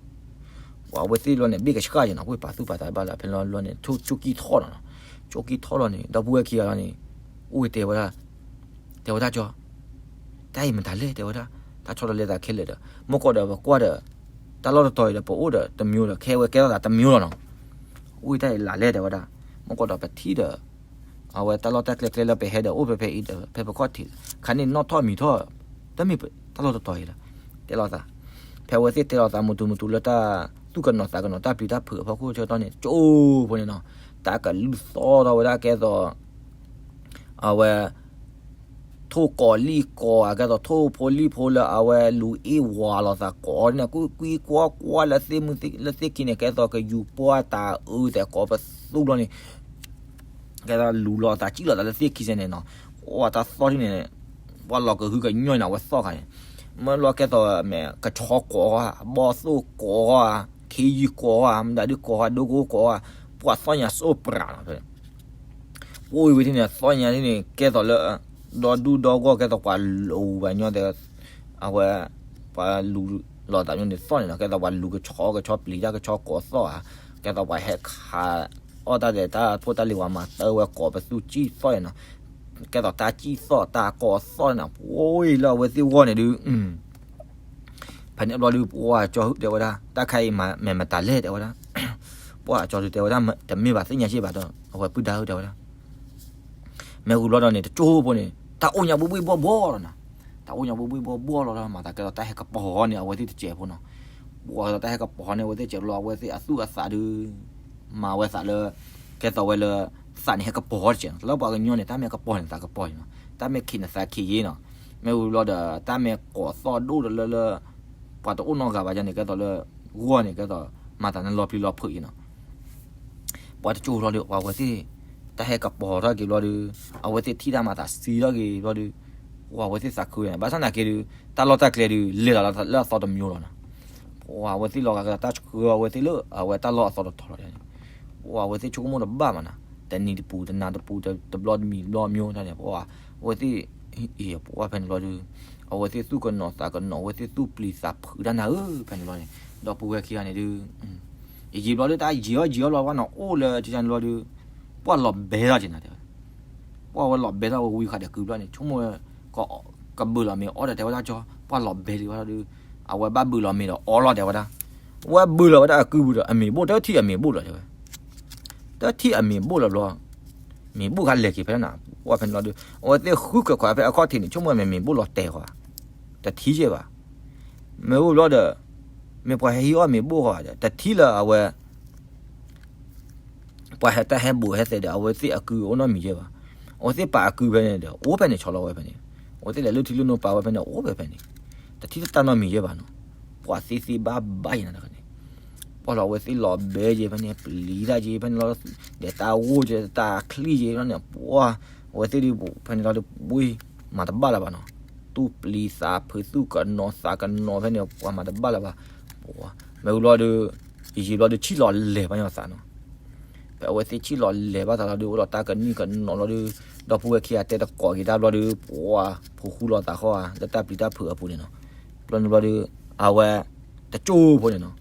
ပှၢ်အဝဲသ့ၣ်ဘျီန့ၣ် ဘ့ၣ်ကဆှၣ်က့ၤနီၤ ပှ့ၤပာ်သူၣ်ပာ်သးဘၣ်လၢ ဖဲန့ၣ်လီၤန့ၣ် ထိၣ်ကၠိကံၢ်ထီၣ်လီၤနီၤ ကၠိကံၢ်ထီၣ်လီၤန့ၣ် ဒီပုၢ်ဝဲၢ်ခံဂၤလီၤန့ၣ် အိၣ်တဲဝဲဒၣ် တဲဝဲဒၣ်ကၠီ တၢ်အံၤမတၤလဲၣ် တဲဝဲဒၣ် တၢ်ဆီတလဲသးခဲလၢာ်ဒီး မ့ၢ်ကီးဒီးပကွၢ်ဒီး တၢ်လီၢ်တတီၤအံၤဒီး ပအိၣ်ဒီးတမံၤဒီး ခဲဝဲကဲထီၣ်သးတမံၤလီၤနီၤ အိၣ်တၢ်အံၤလၢ်လဲၣ် တဲဝဲဒၣ် မ့ၢ်ကီးဒီးပထံၣ်ဒီး အဝဲတၢ်လီၢ်တၢ်ကျဲကျဲလၢပဟဲဒီးအိၣ်ဖဲဖဲအံၤဒီး ဖဲပခီၣ်ထံး ခါန့ၣ်နီၣ်ထီၣ်မံၤထီၣ် တမ့ၢ်တၢ်လီၢ်တတီၤအံၤလီၤ တဲလိာ်သး ဖဲအဝဲသ့ၣ်တဲလိာ်သးမုၢ်တူမုၢ်တူလၢတၢ်သူၣ်ကနီၤသးကနီၤတၢ်ပျံၤတၢ်ဖုးအဖီခိၣ်ဆၢကတီၢ်န့ၣ် ကၠိဖိန့ၣ်နီၤ တၢ်ကလုၢ်သီၣ်ထီၣ်ဝဲဒၣ်ကဲသိး အဝဲ ထိၣ်ကိးလံၣ်ကိး အကဲသိးထိၣ်ဖိလံၣ်ဖိလၢအဝဲလူၤအ့ၣ်ဝၤလိာ်သးကိးန့ၣ် ကွံကွံကွၢ်ကွၢ်လၢသ့ၣ်မုၢ်သ့ၣ် လၢသ့ၣ်ခံန့ၣ် ကဲသိးကယူၤပှၢ်တၢ်အၢသဲးကိးပသူဘျီန့ၣ် ကဲသိးလူၤလိာ်သးစံၣ်လိာ်သးလၢသ့ၣ်ခံစဲန့ၣ်နီၤ ပှၢ်တၢ်သီၣ်ထံၣ်န့ၣ် ပှၢ်လီၤကဟုကညီၢ်န့ၣ် အဝဲသီၣ်ခါန့ၣ် မ့ၢ်လီၤကဲသိးမ့ၢ်ကဆီကိးဂီၢ် ဘီၣ်သိၣ်ကိးဂီၢ် ခ့ယုၢ်ကိးဂီၢ် မတၤဒုးကိးဂီၢ် ဒိကိကိးဂီၢ် ပှၢ်သီၣ်ညါစိၣ်ပြးနီၤ ပှၤဝံၤဝံၤထံၣ်န့ၣ် သီၣ်ညါထံၣ်န့ၣ် ကဲသိးလၢ ဒီဒူၣ်ဒီဂီၢ် ကဲသိးပှၤလူၤဘၣ်ညီတဲ အဝဲ ပှၤလူၤလိာ်သးညီန့ၣ် သီၣ်န့ၣ်နီၤ ကဲသိးပှၤလူၤကဆီကဆီပျံၤတၢ်ကဆီကိးသီၣ်ဧါ ကဲသိးပှၤဟဲခးအီၣ်တၢ်ဒီးတၢ်ဖိတၢ်လံၤဝဲမၤတၢ်ဝဲကိးပသူစံၣ်သီၣ်န့ၣ်နီၤ ကဲသိးတၢ်စံၣ်သီၣ်တၢ်ကိးသီၣ်န့ၣ်နီၤ ပှၤလၢအဝဲသ့ၣ်ဂီၢ်န့ၣ်ဒုး ဖဲန့ၣ်ဘျီဒုး ပှၢ်ကၠီတဲဝဲဒၣ် တၢ်ခါအံၤမ့ၢ်မတၤလဲၣ်တဲဝဲဒၣ် ပှၢ်ကၠီဒုးတဲဝဲဒၣ် တမ့ၢ်ဘၣ်သ့ၣ်ညါစ့ၢ်ဘၣ်ဒီး အဝဲပုၢ်ဒါဧၢတဲဝဲဒၣ် မ့ၢ်ဝံၤဘျီဒီးန့ၣ် တကၠိဖိန့ၣ် တၢ်အိၣ်ညါဘှ့ၣ်ဘှ့ၣ်ဘှီၣ်ဘှီၣ်လီၤနီၤ တၢ်အိၣ်ညါဘှ့ၣ်ဘှ့ၣ်ဘှီၣ်ဘှီၣ်လီၤဒီး မၤသးကဲသိးတၢ်ဟဲကပီၤန့ၣ် အဝဲသ့ၣ်တစဲးဖိနီၤ ပှၢ်ကဲသိးတၢ်ဟဲကပီၤန့ၣ် အဝဲသ့ၣ်စဲးလီၤ အဝဲသ့ၣ်အသူၣ်အသးဒုး မၤဝဲသးလၢ ကဲသိးဝဲလၢ သးန့ၣ်ဟဲကပီၤတစဲးနီၤ လၢပှၤကညီန့ၣ် တၢ်မ့ၢ်ကပီၤန့ၣ် သးကပီၤန့ၣ်နီၤ တၢ်မ့ၢ်ခံးန့ၣ်သးခံးယ့နီၤ မ့ၢ်ဝံၤဘျီဒီး တၢ်မ့ၢ်ကိးသီၣ်ဒိၣ်ဒီးလၢလၢ ပှၤတအိၣ်နီတဂၤဘၣ်ယါန့ၣ် ကဲသိးလၢ ဂီၢ်န့ၣ် ကဲသိး မၤသးန့ၣ်လီၤပျံၤလီၤဖုးယ့နီၤ ပှၤတကၠိလီၤဒီး ပှၤဝဲသ့ၣ် တၢ်ဟဲကပီၤထီၣ်က့ၤဘျီဒီး အဝဲသ့ၣ်ထံၣ်တၢ်မၤသးစံးထီၣ်က့ၤဘျီဒီး ပှၤဝဲသ့ၣ်သးခုန့ၣ် ဘၣ်ဆၣ်နာ်က့ဒုး တၢ်လီၢ်တၢ်ကျဲဒုး လဲၤလီၤလၢအသီတမျိုးလီၤနီၤ ပှၤဝဲသ့ၣ်လီၤဂာ်ကဲသိးတၢ်ဆှၢအဝဲသ့ၣ်လၢ အဝဲတၢ်လီၢ်အသီတတီၤလီၤန့ၣ် ပှၤဝဲသ့ၣ်ဆိကမိၣ်တဘၣ်မးနီၤ တနံၤတပူၤ တနၤတပူၤ တဘျီတမံၤတဘျီမျိုးန့ၣ် ပှၤဝဲသ့ၣ် အံၤ ပှၤဖဲန့ၣ်ဘျီဒီး အဝဲသ့ၣ်သူၣ်ကနီၤသးကနီၤ အဝဲသ့ၣ်သူၣ်ပျံၤသးဖုးတၢ်နၤဧၢ ဖဲန့ၣ်ဘျီန့ၣ် ဒီပုၢ်ဝဲၢ်ခံဂၤန့ၣ်ဒုး ယံာ်ဘျီလၢတၢ်ယံာ်အီၣ်ယံာ်အီၣ်ဘျီ ပှၤနီၤအိၣ်လၢကန့ၣ်ဘျီဒီး ပှၢ်လီၤဘဲထီၣ်က့ၤနၤတဲဝဲ ပှၢ်ဝဲလီၤဘဲထီၣ်ဝဲဝံၤဃာ်ဒီးကုၢ်ဘျီန့ၣ် ဆိကမိၣ်ဝဲ ကဘုးလီၤမ့ၤအီၣ်ဒီးတဲဝဲဒၣ်ကၠီ ပှၢ်လီၤဘဲလံဝဲဒၣ်ဒီး အဝဲဘၣ်ဘုးလီၤမ့ၤဒီးအီလီၤတဲဝဲဒၣ် ဝဲဘုးလီၤဝဲဒၣ်အကုၢ်ပူၤဒီး အမ့ၤဘိၣ်တထံၣ်အမ့ၤဘိၣ်လီၤတဲဝဲ တထံၣ်အမ့ၤဘိၣ်လီၤဘျီ မ့ၤဘိၣ်ခါလဲၤက့ၤဖဲန့ၣ် ပှၢ်ဖဲန့ၣ်လီၤဒီး အဝဲသ့ၣ်ဃုကခွးဖဲအခီၣ်ထံးန့ၣ် ဆိကမိၣ်မ့ၤမ့ၤဘိၣ်လီၤတဲာ်ဃီ တထံၣ်ယဲၢ်ဘၣ် မ့ၢ်အိၣ်ဘျီဒီး မ့ၢ်ပှၤဟဲဟံးအီၣ်မ့ၤဘိၣ်ဃီဒီး တထံၣ်လၢအဝဲ ပှၤဟဲတၢ်ဟဲဘူးဟဲသဲးဒီး အဝဲသ့ၣ်အကုၢ်အိၣ်နီတမံၤယဲၢ်ဘၣ်. အဝဲသ့ၣ်ပာ်အကုၢ်ဖဲန့ၣ်ဒီး အိၣ်ဖဲန့ၣ်ဆီလီၤဝဲဖဲန့ၣ်, အဝဲသ့ၣ်လဲၤလုၢ်ထံလုၢ်နိပာ်ဝဲဖဲန့ၣ် အိၣ်ဖဲဖဲန့ၣ်, တထံၣ်တၢ်နီတမံၤယဲၢ်ဘၣ်နီၤ. ပှၤသ့သ့ဘၣ်ဘၣ်ယဲၢ်နၤတဂၤန့ၣ်, ပှၢ်လီၤအဝဲသ့ၣ်လီၤဘဲယဲၢ်ဖဲန့ၣ် ပျံၤတၢ်ယဲၢ်ဖဲန့ၣ်လီၤ, ဒီးတၢ်ဂိၢ်ယဲၢ်တၢ်ချံၣ်ယဲၢ်လီၤန့ၣ် ပှၢ် အဝဲသ့ၣ်ဒုးဖဲန့ၣ်လီၤဒီး ဘှ့ၣ်မၤတဘၣ်လၢၤဘၣ်နီၤ. သူၣ်ပျံၤသးဖုး သူၣ်ကနီၤသးကနီၤဖဲန့ၣ် ပှၤမၤတဘၣ်လၢၤဘၣ်. မ့ၢ်ဝံၤဘျီဒီး ယံာ်ယံာ်ဘျီဒီး ဆံၣ်လီၤလဲၤဘၣ်ညီသးနီၤ. ဖဲအဝဲသ့ၣ်ဆံၣ်လီၤလဲၤဘၣ်သးလီၤဒီး အိၣ်ဒီးတၢ်ကနံၣ်ကနီၤလီၤဒီး ဒီပုၢ်ဝဲၢ်ခံဂၤတဲတကိးက့ၤတၢ်ဘျီဒီး ပှၤဖိဃူလီၤသးဃီဧါ လၢတၢ်ပျံၤတၢ်ဖုးအပူၤန့ၣ်နီၤ. ဘျီန့ၣ်ဘျီဒီး အဝဲ တကၠိဖိန့ၣ်နီၤ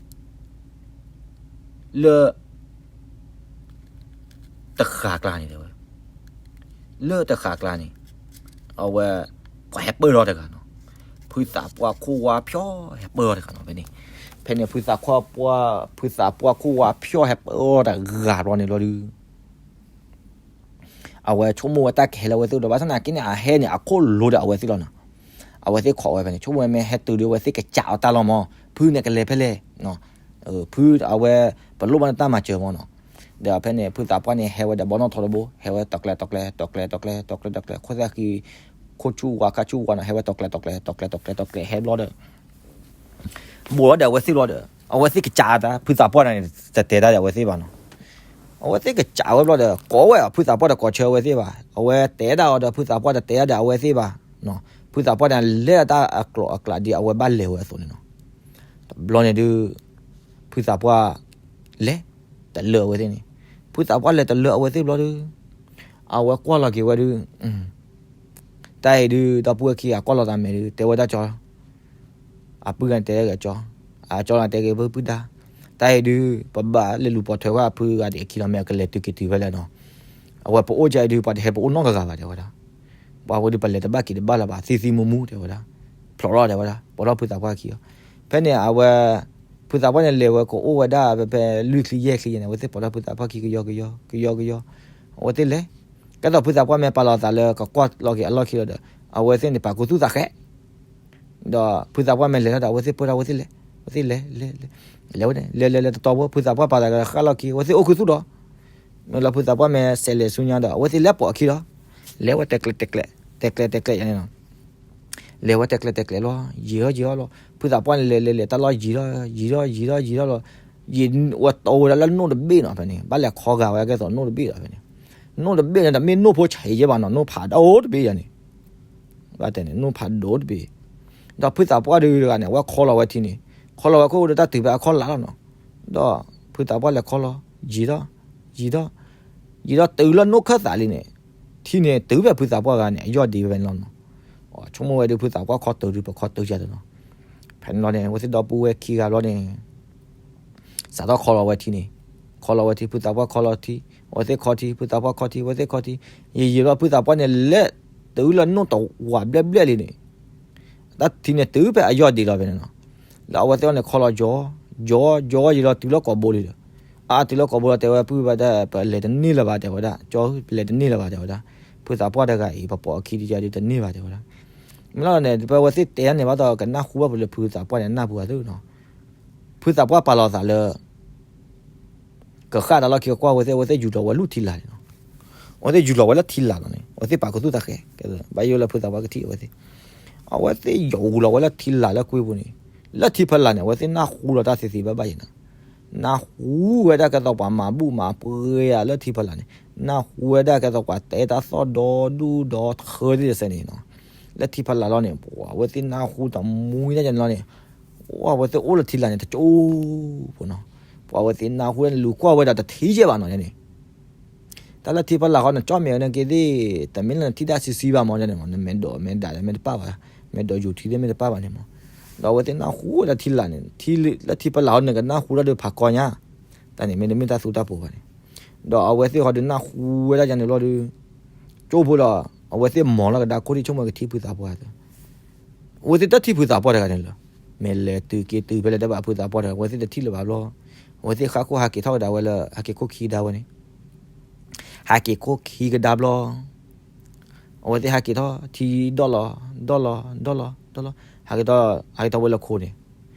လၢ တဃာ်ကျါန့ၣ်တဲဝဲ, လၢတဃာ်ကျါန့ၣ် အဝဲ ပှၤဟဲပၢၢ်ထီၣ်တဂၤနီၤ. ဖုသးပှၢ်ခိၣ်ဝါဖျီၣ်ဟဲပၢၢ်ထီၣ်တဂၤနီၤ ဖဲန့ၣ်. ဖဲန့ၣ် ဖုသးပှၢ် ဖုသးပှၢ်ခိၣ်ဝါဖျီၣ်ဟဲပၢၢ်ထီၣ်တဂၤဘျီန့ၣ်ဘျီဒီး အဝဲဆိကမိၣ်ဝဲတၢ်ကဟဲလၢအဝဲသ့ၣ်ဒီး ဘၣ်ဆၣ်သနာ်က့န့ၣ် အဟဲန့ၣ် အခိၣ်လိၤဒီးအဝဲသ့ၣ်လီၤနီၤ. အဝဲသ့ၣ်ခိးဝဲဖဲန့ၣ် ဆိကမိၣ်ဝဲမ့ၢ်ဟဲတုၤဒီး အဝဲသ့ၣ်ကစးအီၤတၢ်လီၤမး, ဖုန့ၣ်ကလဲၤဖဲလဲၣ်, ဖုအဝဲ ပလိၣ်ဘၣ်နတၢ်မၤစၢၤမးနီၤ. ဒီးဖဲန့ၣ် ဖုသးပှၢ်န့ၣ် ဟဲဝဲဒီးဘီနီၣ်ထိးတဘိ, ဟဲဝဲတီၤကျဲၤတီၤကျဲၤ တီၤကျဲၤတီၤကျဲၤ တီၤကျဲၤတီၤကျဲၤ ခိၣ်သၣ်ဃံ ခိၣ်ဆူၣ်ဝါခါဆူၣ်ဝါနီၤ, ဟဲဝဲတီၤကျဲၤတီၤကျဲၤ တီၤကျဲၤတီၤကျဲၤ ဟဲဘျီဒီး ဘူးဒီးအဝဲသ့ၣ်ဘျီဒီး အဝဲသ့ၣ်ကစးတၢ်, ဖုသးပှၢ်န့ၣ် တတဲတၢ်ဒီးအဝဲသ့ၣ်ဘၣ်နီၤ. အဝဲသ့ၣ်ကစးဝဲဘျီဒီး ကိးဝဲ ဖုသးပှၢ်တကိးဆၢအဝဲသ့ၣ်ဘၣ်, အဝဲတဲဒၣ်အီၤဒီး ဖုသးပှၢ်တတဲဒၣ်ဒီးအဝဲသ့ၣ်ဘၣ်. ဖုသးပှၢ်န့ၣ် လဲၤဒၣ်တၢ်အကျိၤအကျဲဒ်အဝဲဘၣ်လဲၤဝဲအသိးန့ၣ်နီၤ. တဘျီန့ၣ်ဒုး ဖုသးပှၢ် လဲၤတလၢအဝဲသ့ၣ်န့ၣ်, ဖုသးပှၢ်လဲၤတလၢအဝဲသ့ၣ်ဘျီဒုး အဝဲကွၢ်လီၤက့ၤဝဲဒုး တၢ်အံၤဒုး ဒီပုၢ်ဝဲၢ်ခံဂၤကွၢ်လီၤသးမဲာ်ဒုး တဲဝဲဒၣ်ကၠီ, အပုၢ်ဂၤန့ၣ်တဲက့ၤကၠီ, အကၠီန့ၣ်တဲက့ၤပုၢ်ပုၢ်ဒါ, တၢ်အံၤဒုး ပဘၣ်လဲၤလူၤပိာ်ထွဲဝဲအဖုဂၤဒံးအခံလီၤ, မ့ၢ်အကလဲၤတုၤက့ၤတုၤဖဲလဲၣ်နီၤ. အဝဲပအိၣ်ကၠီအံၤဒုး ပှၤတဟဲပအိၣ်နီတဂၤဘၣ်တဲဝဲဒၣ်. ပှၤဝဲဒုးပလဲၤတဘၣ်က့ၤတဘၣ်လၢၤဘၣ် သံသံမူမူတဲဝဲဒၣ်. ဖျိးထီၣ်တဲဝဲဒၣ် ပိာ်ထီၣ်ဖုသးပှၢ်ခံအီၤ. ဖဲန့ၣ်အဝဲ ဖုသးပှၢ်န့ၣ်လဲၤဝဲကအိၣ်ဝဲဒၣ်ဖဲဖဲလွံၢ်ချံယဲၢ်ချံယဲၢ်န့ၣ် အဝဲသ့ၣ်ပိာ်ထီၣ်ဖုသးပှၢ်ခံကယီကယီ ကယီကယီ, အဝဲသ့ၣ်လဲၤ ကဲသိးဖုသးပှၢ်မ့ၢ်ပာ်လီၤသးလၢကကွၢ်လီၤက့ၤအလီၢ်ခံလီၤဒီး အဝဲသ့ၣ်န့ၣ်ပာ်ခူသူၣ်သးဃဲ ဒီးဖုသးပှၢ်မ့ၢ်လဲၤထီၣ်ဒီး အဝဲသ့ၣ်ပၢၢ်ထီၣ် အဝဲသ့ၣ်လဲၤ, အဝဲသ့ၣ်လဲၤ လဲၤ လဲၤ လဲၤ လဲၤ လဲၤတတီၤဖိ ဖုသးပှၢ်ပာ်သးကဃၣ်လီၢ်ခံ အဝဲသ့ၣ်အိၣ်ခူသူၣ်ဒီး မ့ၢ်လၢဖုသးပှၢ်မ့ၢ်ဆဲးလဲၤဆူညါဒီး အဝဲသ့ၣ်လဲၤပိာ်အခံဒီး လဲၤဝဲတဲကျဲတဲကျဲ တဲကျဲတဲကျဲယၤန့ၣ်နီၤ. လဲၤဝဲတဲကျဲတဲကျဲလီၤ ယံာ်ထီၣ်ယံာ်ထီၣ်လီၤ ဖုသးပှၢ်န့ၣ်လဲၤလဲၤလဲၤတၢ်လီၢ်ယံာ်ထီၣ် ယံာ်ထီၣ် ယံာ်ထီၣ် ယံာ်ထီၣ်လီၤ. ယံာ်ဝဲတီဝဲဒၣ်လၢနိၣ်တဘ့ၣ်နီၤ ဖဲန့ၣ် ဘၣ်လဲၤခီဂာ်ဝဲဒၣ်ကဲသိးနိၣ်တဘ့ၣ်ဒီးဖဲန့ၣ် နိၣ်တဘ့ၣ်န့ၣ် တမ့ၢ်နိၣ်ဖိဆံးယဲၢ်ဘၣ်နီၤ နိၣ်ဖးဒိၣ်တဘ့ၣ်ယၤန့ၣ် ဘၣ်တဲန့ၣ် နိၣ်ဖးဒိၣ်တဘ့ၣ်. ဒီးဖုသးပှၢ်ဒုးတဂၤန့ၣ် အဝဲခီလီၤဝဲထံန့ၣ် ခီလီၤဝဲခိၣ်ဒီးတၢ်တုၤဖဲအခီၣ်လာ်လီၤနီၤ. ဒီးဖုသးပှၢ်လဲၤခီလီၤ ယံာ်ထီၣ် ယံာ်ထီၣ် ယံာ်ထီၣ်တုၤလၢနိၣ်ခၢၣ်သးလံန့ၣ် ထံန့ၣ်တုၤဖဲဖုသးပှၢ်ဂၤန့ၣ် အယီၢ်ဒံးဖဲန့ၣ်လီၤနီၤ. ဆိကမိၣ်ဝဲဒုး ဖုသးပှၢ်ခီတုၤဒုး ပခီတုၤယၤတနီၤ. ဖဲန့ၣ်လီၤန့ၣ် အဝဲသ့ၣ်ဒီပုၢ်ဝဲၢ်ခံဂၤဘျီန့ၣ် စးထီၣ်ခီလီၤဝဲထံန့ၣ် ခီလီၤဝဲထံ ဖုသးပှၢ်ခီလီၤထံ အဝဲသ့ၣ်ခီထံ ဖုသးပှၢ်ခီထံ အဝဲသ့ၣ်ခီထံ ယံာ်ယံာ်ဘျီ ဖုသးပှၢ်န့ၣ် လဲၤတုၤလၢနိၣ်တဝးဘျဲၣ်ဘျဲၣ်လံန့ၣ် တၢ်ထံန့ၣ်တုၤဖဲအယီၢ်ဒံးလီၤဖဲန့ၣ်နီၤ. လၢအဝဲသ့ၣ်အီၤန့ၣ် ခီလီၤကၠီ ကၠီ ကၠီယံာ်လီၤတုၤလၢကိာ်ဘိလံဒီး အတုၤလၢကိာ်ဘိလီၤ တဲဝဲပုၢ်ဘၣ်ဒၣ် ပလဲၤတန့ၢ်လၢၤဘၣ် တဲဝဲဒၣ် ကၠီ ပလဲၤတန့ၢ်လၢၤဘၣ် တဲဝဲဒၣ်. ဖုသးပှၢ်တဂၤအံၤ ပပိာ်အခံဒံးယၤဒုးတန့ၢ်ဘၣ် တဲဝဲဒၣ်. မ့ၢ်လီၤန့ၣ် ပဝဲသ့ၣ်တဲန့ၣ်ဘၣ်ဒီး ကနၢ်ဟူဘၣ်ပူၤလၢဖုသးပှၢ်န့ၣ် နၢ်ပူၤအသိးနီၤ. ဖုသးပှၢ်ပာ်လီၤသးလၢ ကဃၣ်တၢ်လီၢ်ခံကကွၢ်ဝဲသ့ၣ် အဝဲသ့ၣ်ယူၤလီၤဝဲလၢထံလာ်န့ၣ်နီၤ. အဝဲသ့ၣ်ယူၤလီၤဝဲလၢထံလာ်လီၤန့ၣ် အဝဲသ့ၣ်ပာ်ခူသူၣ်သးဃဲ ဘၣ်ယိၣ်လၢဖုသးပှၢ်ကထံၣ်အဝဲသ့ၣ် အဝဲသ့ၣ်ယူၤလီၤဝဲလၢထံလာ်လၢကွ့ပူၤန့ၣ် လၢထံဖီလာ်န့ၣ် အဝဲသ့ၣ်နၢ်ဟူလီၤတၢ်သ့သ့ဘၣ်ဘၣ်ယဲနီၤ. နၢ်ဟူဝဲဒၣ်ကဲသိးပှၤမၤဘူၣ်မၤပှ့ၤယၤလၢထံဖီလာ်န့ၣ် နၢ်ဟူဝဲဒၣ်ကဲသိးပှၤတဲတၢ်သီၣ်ဒီဒူၣ်ဒီထၢသ့ၣ်တစဲးန့ၣ်နီၤ. လၢထံဖီလာ်လီၤန့ၣ် ပှၤအဝဲသ့ၣ်နၢ်ဟူတမှံဒၣ်ယဲန့ၣ်လီၤန့ၣ် အဝဲသ့ၣ်အိၣ်လၢထံလာ်န့ၣ် တကၠိဖိနီၤ. ပှၤအဝဲသ့ၣ်နၢ်ဟူန့ၣ် လူၤကွၢ်ဝဲဒီးတထံၣ်ယဲၢ်ဘၣ်နီၤန့ၣ် တၢ်လၢထံဖီလာ်ဃီ နကၠီၣ်မဲာ်ဝဲန့ၣ်က့ၤသ့ၣ် တမ့ၢ်လၢနထံၣ်တၢ်ဆံးဆံးဘၣ်မးန့ၣ်မး နမဲာ်ဒိးမဲာ်ဒၣ်မ့ၢ်တပၣ်ဘၣ် မဲာ်ဒိးယူၤထံသ့ၣ်မ့ၢ်တပၣ်ဘၣ်န့ၣ်မး. ဒီးအဝဲသ့ၣ်နၢ်ဟူဝဲဒၣ်ထံလာ်န့ၣ် လၢထံဖီလာ်ဃီန့ၣ် ကနၢ်ဟူတၢ်ဒီးဖးကီညါ တၢ်န့ၣ်မ့တမ့ၢ်တၢ်သူတၢ်ပိၤဘၣ်န့ၣ်. ဒီးအဝဲသ့ၣ်ဃီဒုးနၢ်ဟူဝဲဒၣ်ယဲန့ၣ်လီၤဒုး ကၠိဖိဒီး အဝဲသ့ၣ်မီၤလီၤကဒါခိၣ်ထံၣ်ဆိကမိၣ်ကထံၣ်ဖုသးပှၢ် အဝဲသ့ၣ်တထံၣ်ဖုသးပှၢ်တဂၤန့ၣ်လၢၤ. မ့ၢ်လဲၤတုၤက့ၤတုၤဖဲလဲၣ်တဘၣ်ဖုသးပှၢ်တဂၤ အဝဲသ့ၣ်တထံၣ်လၢၤဘၣ်ဘျီ အဝဲသ့ၣ်ဃၣ်ခိၣ်ဟးက့ၤထီၣ်ကဒါဝဲလၢ ဟးက့ၤခိၣ်ခံကဒါဝဲန့ၣ် ဟးက့ၤခိၣ်ခံကဒါဘျီ အဝဲသ့ၣ်ဟးက့ၤထီၣ်ထံဒီၣ်လီၤ ဒီၣ်လီၤ ဒီၣ်လီၤ ဒီၣ်လီၤ ဟးက့ၤထီၣ် ဟးက့ၤထီၣ်ဝဲလၢခိၣ်န့ၣ်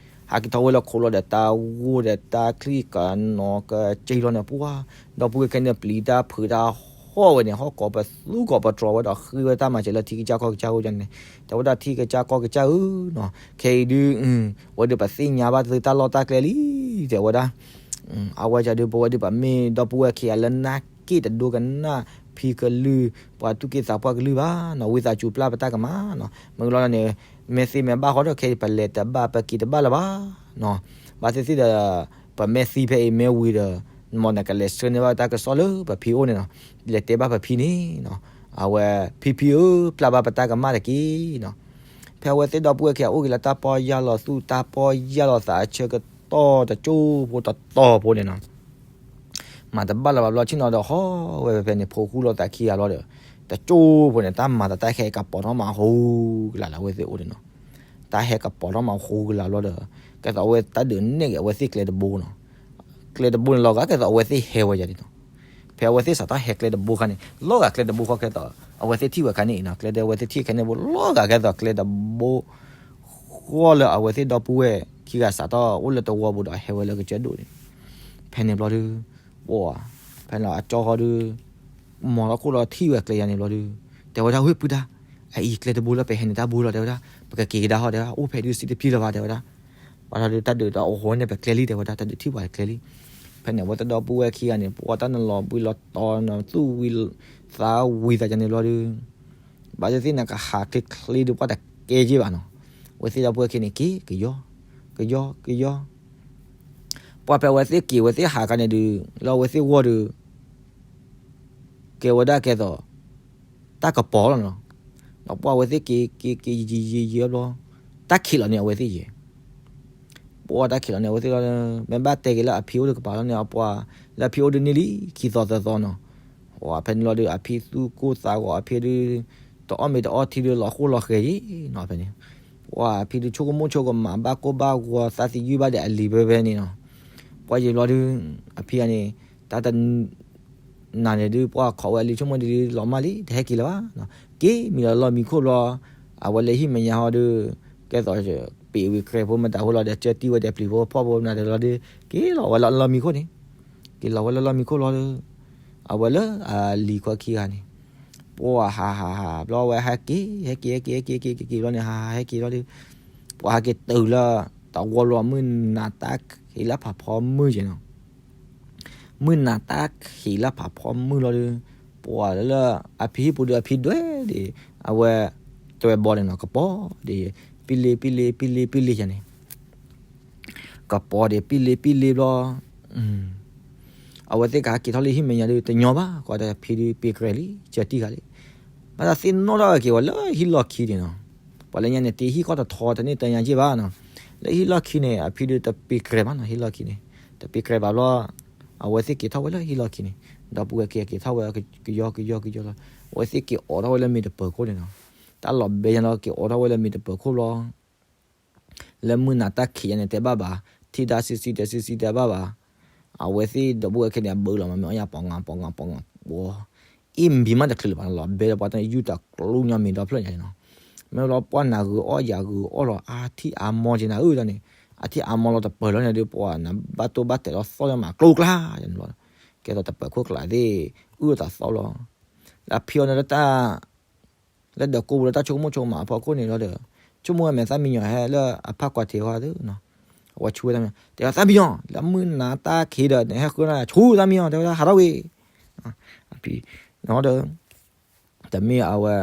ဟးက့ၤထီၣ်ဝဲလၢခိၣ်လီၤဒီး တၢ်ဂိၢ်ဒီးတၢ်ချံၣ်ကနီၤကစ့လီၤန့ၣ် ပှၤ ဒီပုၢ်ဝဲၢ်ခဲန့ၣ်ပျံၤတၢ်ဖုးတၢ်ဟီၣ်ဝဲန့ၣ် ဟီၣ်ကိးပသူကိးပတြီၤဝဲဒီးဃ့ဝဲတၢ်မၤစၢၤလၢထံကစၢ်ကီၢ်ကစၢ်အဂီၢ်န့ၣ် တဲဝဲဒၣ်ထံကစၢ်ကီၢ်ကစၢ်ဧၢနီၤ ခဲအံၤဒုး ဝဲဒုးပသ့ၣ်ညါဘၣ်သုတၢ်လီၢ်တၢ်ကျဲလံ တဲဝဲဒၣ် အဝဲဒၣ်ဒုး ပဝဲဒုးပမ့ၢ်ဒီပုၢ်ဝဲၢ်ခံဂၤလၢနၢ် ပှၤက့ၣ်တဒိကနၣ်ဖံကလုၢ်, ပှၤသူၣ်က့သးပှၢ်ကလုၢ်ဘၣ်နီၤ, ဝံသးစူၤပျၢ်ပတၢ်ကမၣ်နီၤ, မ့ၢ်လီၤန့ၣ် မ့ၢ်သ့မ့ၢ်ဘၣ်ဃီဒီး ခဲအံၤ ပလဲၤတဘၣ်ပက့ၤတဘၣ်လၢၤဘၣ်နီၤ, ဘၣ်သ့ၣ်သ့ၣ်ဒီး ပမ့ၢ်သံဖဲအံၤမ့ၢ်ဝံၤဒီး မ်နကလဲၤဆှၢန့ၢ်ဘၣ်တၢ်ကစီၣ်လၢပဖံအိၣ်န့ၣ်နီၤ, လဲၤတဲဘၣ်ပဖံန့ၣ်နီၤ, အဝဲ ဖံဖံဧၢ, ပျၢ်ဘၣ်ပတၢ်ကမၣ်တက့ၢ်နီၤ, ဖဲအဝဲသ့ၣ်ဒီပုၢ်ဝဲၢ်ခံဂၤအိၣ်က့ၤလၢတၢ်ပီၢ်ယၢ်လီၤသူၣ်တၢ်ပီၢ်ယၢ်လီၤသးအဆၢကတီၢ်တကၠိဖိတတီၤဖိန့ၣ်နီၤ မၤတဘၣ်လၢၤဘၣ်ဘျီဆ့ၣ်နီၤဒီး ဟီဝဲဖဲဖဲန့ၣ် ဖိဃူလိာ်သးခံဂၤလီၤဒီး တကၠိဖိန့ၣ် တၢ်မၤသးတၢ်ဟဲကပီၤထီၣ်မးဟူကလာ်လၢအဝဲသ့ၣ်အိၣ်န့ၣ်နီၤ, တၢ်ဟဲကပီၤထီၣ်မးဟူကလာ်ဘျီဒီး ကဲသိးအဝဲတၢ်ဒုးနဲၣ်က့ၤအဝဲသ့ၣ်ကျဲတဘိနီၤ, ကျဲတဘိန့ၣ်လီၤဂာ်ကဲသိးအဝဲသ့ၣ်ဟဲဝဲယၤန့ၣ်နီၤ, ဖဲအဝဲသ့ၣ်စးထီၣ်ဟဲကျဲတဘိခါန့ၣ် လီၤဂာ်ကျဲတဘိဃီကဲသိး အဝဲသ့ၣ်ထံၣ်ဝဲခါန့ၣ်နီၤ, ကျဲဒီးအဝဲသ့ၣ်ထံၣ်ခဲန့ၣ်ဘိ လီၤဂာ်ကဲသိးကျဲတဘိ ဃီလၢအဝဲသ့ၣ်ဒီပုၢ်ဝဲၢ်ခံဂၤစးထီၣ်အိၣ်လၢတဝီပူၤဒီးဟဲဝဲလၢကစၢၢ်ဒိၣ်န့ၣ်, ဖဲန့ၣ်ဘျီဒုး ပှၤ ဖဲန့ၣ်လီၤအကၠီဃီဒုး မီၤလီၤခိၣ်လီၤထံၣ်ဝဲကျဲယၤန့ၣ်ဘျီဒုး တဲဝဲဒၣ် ဝ့ၢ်ပုၢ်တၢ် အအံၤကျဲတဘိလၢပဟဲန့ၣ်တၢ်ဘိလီၤ တဲဝဲဒၣ် ပကက့ၤကဒါဟီတဲဝဲဒၣ် အိၣ်ဖဲဒုးစံတဖျံလၢၤဘၣ် တဲဝဲဒၣ်, ပှၤဒီးတၢ်ဒုးတၢ်အိၣ်ဃီန့ၣ် ပကျဲလံ တဲဝဲဒၣ် တၢ်ဒုးထံၣ်ပှၤကျဲလံ, ဖဲန့ၣ် အဝဲသ့ၣ်ဒီပုၢ်ဝဲၢ်ခံဂၤန့ၣ် ပှၤတၢ်နလီၤဘှံးလီၤတီၤနသူၣ်ဝံၤသးဝံၤသးယၤန့ၣ်ဘျီဒုး ဘၣ်သ့ၣ်သ့ၣ်နကဟးချ့ချ့ဒုး ပှၤတကဲက့ဘၣ်နီၤ, အဝဲသ့ၣ်ဒီပုၢ်ဝဲၢ်ခံန့ၣ် က့ၤ ကယီ ကယီ ကယီ ပှၤဖဲအဝဲသ့ၣ်က့ၤဝဲသ့ၣ်ဟးခါန့ၣ်ဒုး လၢအဝဲသ့ၣ်ဂီၢ်ဒုး ကဲဝဲဒၣ်ကဲသိး တၢ်ကပီၤလီၤနီၤ, ဒီးပှၤအဝဲသ့ၣ်က့ၤ က့ၤ က့ၤ ယံာ် ယံာ် ယံာ် ယံာ်ဘျီ တၢ်ခံးလီၤန့ၣ် အဝဲသ့ၣ်ယဲၢ် ပှၤတၢ်ခံးလီၤန့ၣ် အဝဲသ့ၣ်လီၤ, မ့ၢ်ဘၣ်တဲက့ၤလၢအဖံအိၣ်တကပၤလီၤန့ၣ် အပှၤလၢအဖံအိၣ်ဒုးန့ၢ်လံ ခံသီသၢသီနီၤ, ပှၤဖဲန့ၣ်လီၤဒုး အဖံသူၣ်ကိၢ်သးဂီၤ အဖံဒုး တအီၣ်မ့ၤတအီထံဒုး လီၤဃိလီၤဃဲၤယံၤနီၤ ဖဲန့ၣ်, ပှၤအဖံဒုး ဆိကမိၣ်ဆိကမး ဘၣ်ကိၢ်ဘၣ်ဂီၤ သးသယုၢ်ဘၣ်ဒီးအလံၤဖဲဖဲန့ၣ်နီၤ, ပှၤယံၤဘျီဒုး အဖံဂၤန့ၣ် တၢ်တ နၤန့ၣ်ဒုး ပှၤခိးဝဲအလံၤဆိကမိၣ်ဒ်လီၤမၢ်လံ တဟဲက့ၤလၢၤဘၣ်, က့ၤမံၤလီၤလီၢ်မံခိၣ်ဘျီ, အဝဲလၢဟံၣ်မဲာ်ညါဟီဒုး ကဲသိး ပ့ၤဝံၤကြဲးဖိမတၤဖိလီၤဒီး ကၢတံၢ်ဝဲဒီးပျံၤဖိဖီၣ်ဖိမနုၤဒီးလီၤဒုး က့ၤလီၤဝဲလၢလီၢ်မံခိၣ်န့ၣ်, က့ၤလီၤဝဲလၢလီၢ်မံခိၣ်လီၤဒီး အဝဲလၢအလံၤခွါခံဂၤန့ၣ် ပှၤဟးဟးဟးဘျီဝဲဟဲက့ၤ ဟဲက့ၤ ဟဲက့ၤ ဟဲက့ၤ က့ၤက့ၤဘျီန့ၣ် ဟးဟးဟဲက့ၤလီၤဒီး ပှၤဟဲက့ၤတုၤလၢ တဝီဘျီ မုၢ်နၤတၢ်ခံးလၢဖးဖီမုၢ်ယဲၢ်နီၤ မုၢ်နၤတၢ်ခံးလၢဖးဖီမုၢ်လီၤဒီး ပှၤလၢအဖံဟံၣ်ပူၤဒီးအဖံဒွဲၣ်ဒံး အဝဲ တွဲဘီန့ၣ်နီၤ ကပီၤဒံး ပံလ့ပံလ့ပံလ့ပံလ့ယဲၢ်န့ၣ် ကပီၤဒံးပံလ့ပံလ့ဘျီ အဝဲသ့ၣ်ကဟဲက့ၤထီၣ်လၢဟံၣ်မဲာ်ညါဒုး တညီဘၣ် ကွၢ်ဒီးဖံဒုးပ့ၤကြဲးလံ ကၢတံၢ်ဃာ်လံ ဘၣ်သးသ့ၣ်နီၣ်ထီၣ်က့ၤဝဲလၢဟံၣ်လီၢ်ခံန့ၣ်နီၤ ပှၤလၢညါန့ၣ် တ့ဟံၣ်ကီၢ်တထီတန့ၢ်တညါက့ၢ်ဘၣ်နီၤ လၢဟံၣ်လီၢ်ခံန့ၣ် အဖံဒုးတပ့ၤကြဲးဘၣ်နီၤ ဟံၣ်လီၢ်ခံန့ၣ် တပ့ၤကြဲးဘၣ်ဘျီ အဝဲသ့ၣ်က့ၤထီၣ်ဝဲလၢဟံၣ်လီၢ်ခံန့ၣ် ဒီပုၢ်ဝဲၢ်ခံက့ၤထီၣ်ဝဲ ကယီကယီကယီလီၤ အဝဲသ့ၣ်က့ၤအိးထီၣ်ဝဲလၢမ့ၢ်တပၢၤခိၣ်န့ၣ်နီၤ တၢ်လီၤဘဲညါလီၤ က့ၤအိးထီၣ်ဝဲလၢမ့ၢ်တပၢၤခိၣ်ဘျီ လၢမုၢ်နၤတၢ်ခံးယါန့ၣ် တဲဘၣ်ဘၣ် ထံၣ်တၢ်ဆံဆံတဲဆံဆံတဲဘၣ်ဘၣ် အဝဲသ့ၣ်ဒီပုၢ်ဝဲၢ်ခံန့ၣ် အဘုးလီၤမး မ့ၢ်အီၣ်ညါပီၤငါပီၤငါပီၤငါပီၤ အ့ၣ်မံမးတချုးလၢၤဘၣ်နီၤ လီၤဘဲဒီးပှၤတၢ်ယူၢ်တၢ်ကျူညါမ့ၢ်ဒီဖျၢၣ်ညါန့ၣ်နီၤ မ့ၢ်လီၤပှၤနၤဂုာ်အီၣ်ယၤဂုာ်အီၣ်လီၤ အါထံၣ်အါမီၢ်က့ၤနၤအုၣ်ဒီးန့ၣ် အါထံၣ်အါမီၢ်လီၤတပၢၤလီၤန့ၣ်ဒီး ပှၤနဘၣ်တိၢ်ဘၣ်တဲာ်လီၤသီၣ်လၢမးကျိကျါန့ၣ်လီၤ ကဲသိးတပၢၤခိၣ်ကျါသ့ၣ် အုၣ်လီၤသးသီၣ်လီၤ လၢအဖံအီၤန့ၣ်လၢတၢ် လၢဒီးကိးပူၤလၢတၢ်ဆိကမိၣ်ဆိကမးအဖီခိၣ်န့ၣ်လီၤဒီး ဆိကမိၣ်ဝဲမဲာ်သၣ်မံညီၤဟဲလၢအဖးကွၢ်ထံးဃီသ့ၣ်နီၤ အဝဲဆူဝဲသၣ်မံညီၤ တဲဝဲသၣ်မံညီၤ လၢမုၢ်နၤတၢ်ခံးဒီး နဟဲဃုနၤဆူသၣ်မံညီၤ တဲဝဲဒၣ်ဟးထီၣ်ဝံၤ အဖံ ဒီး တမ့ၢ်အဝဲ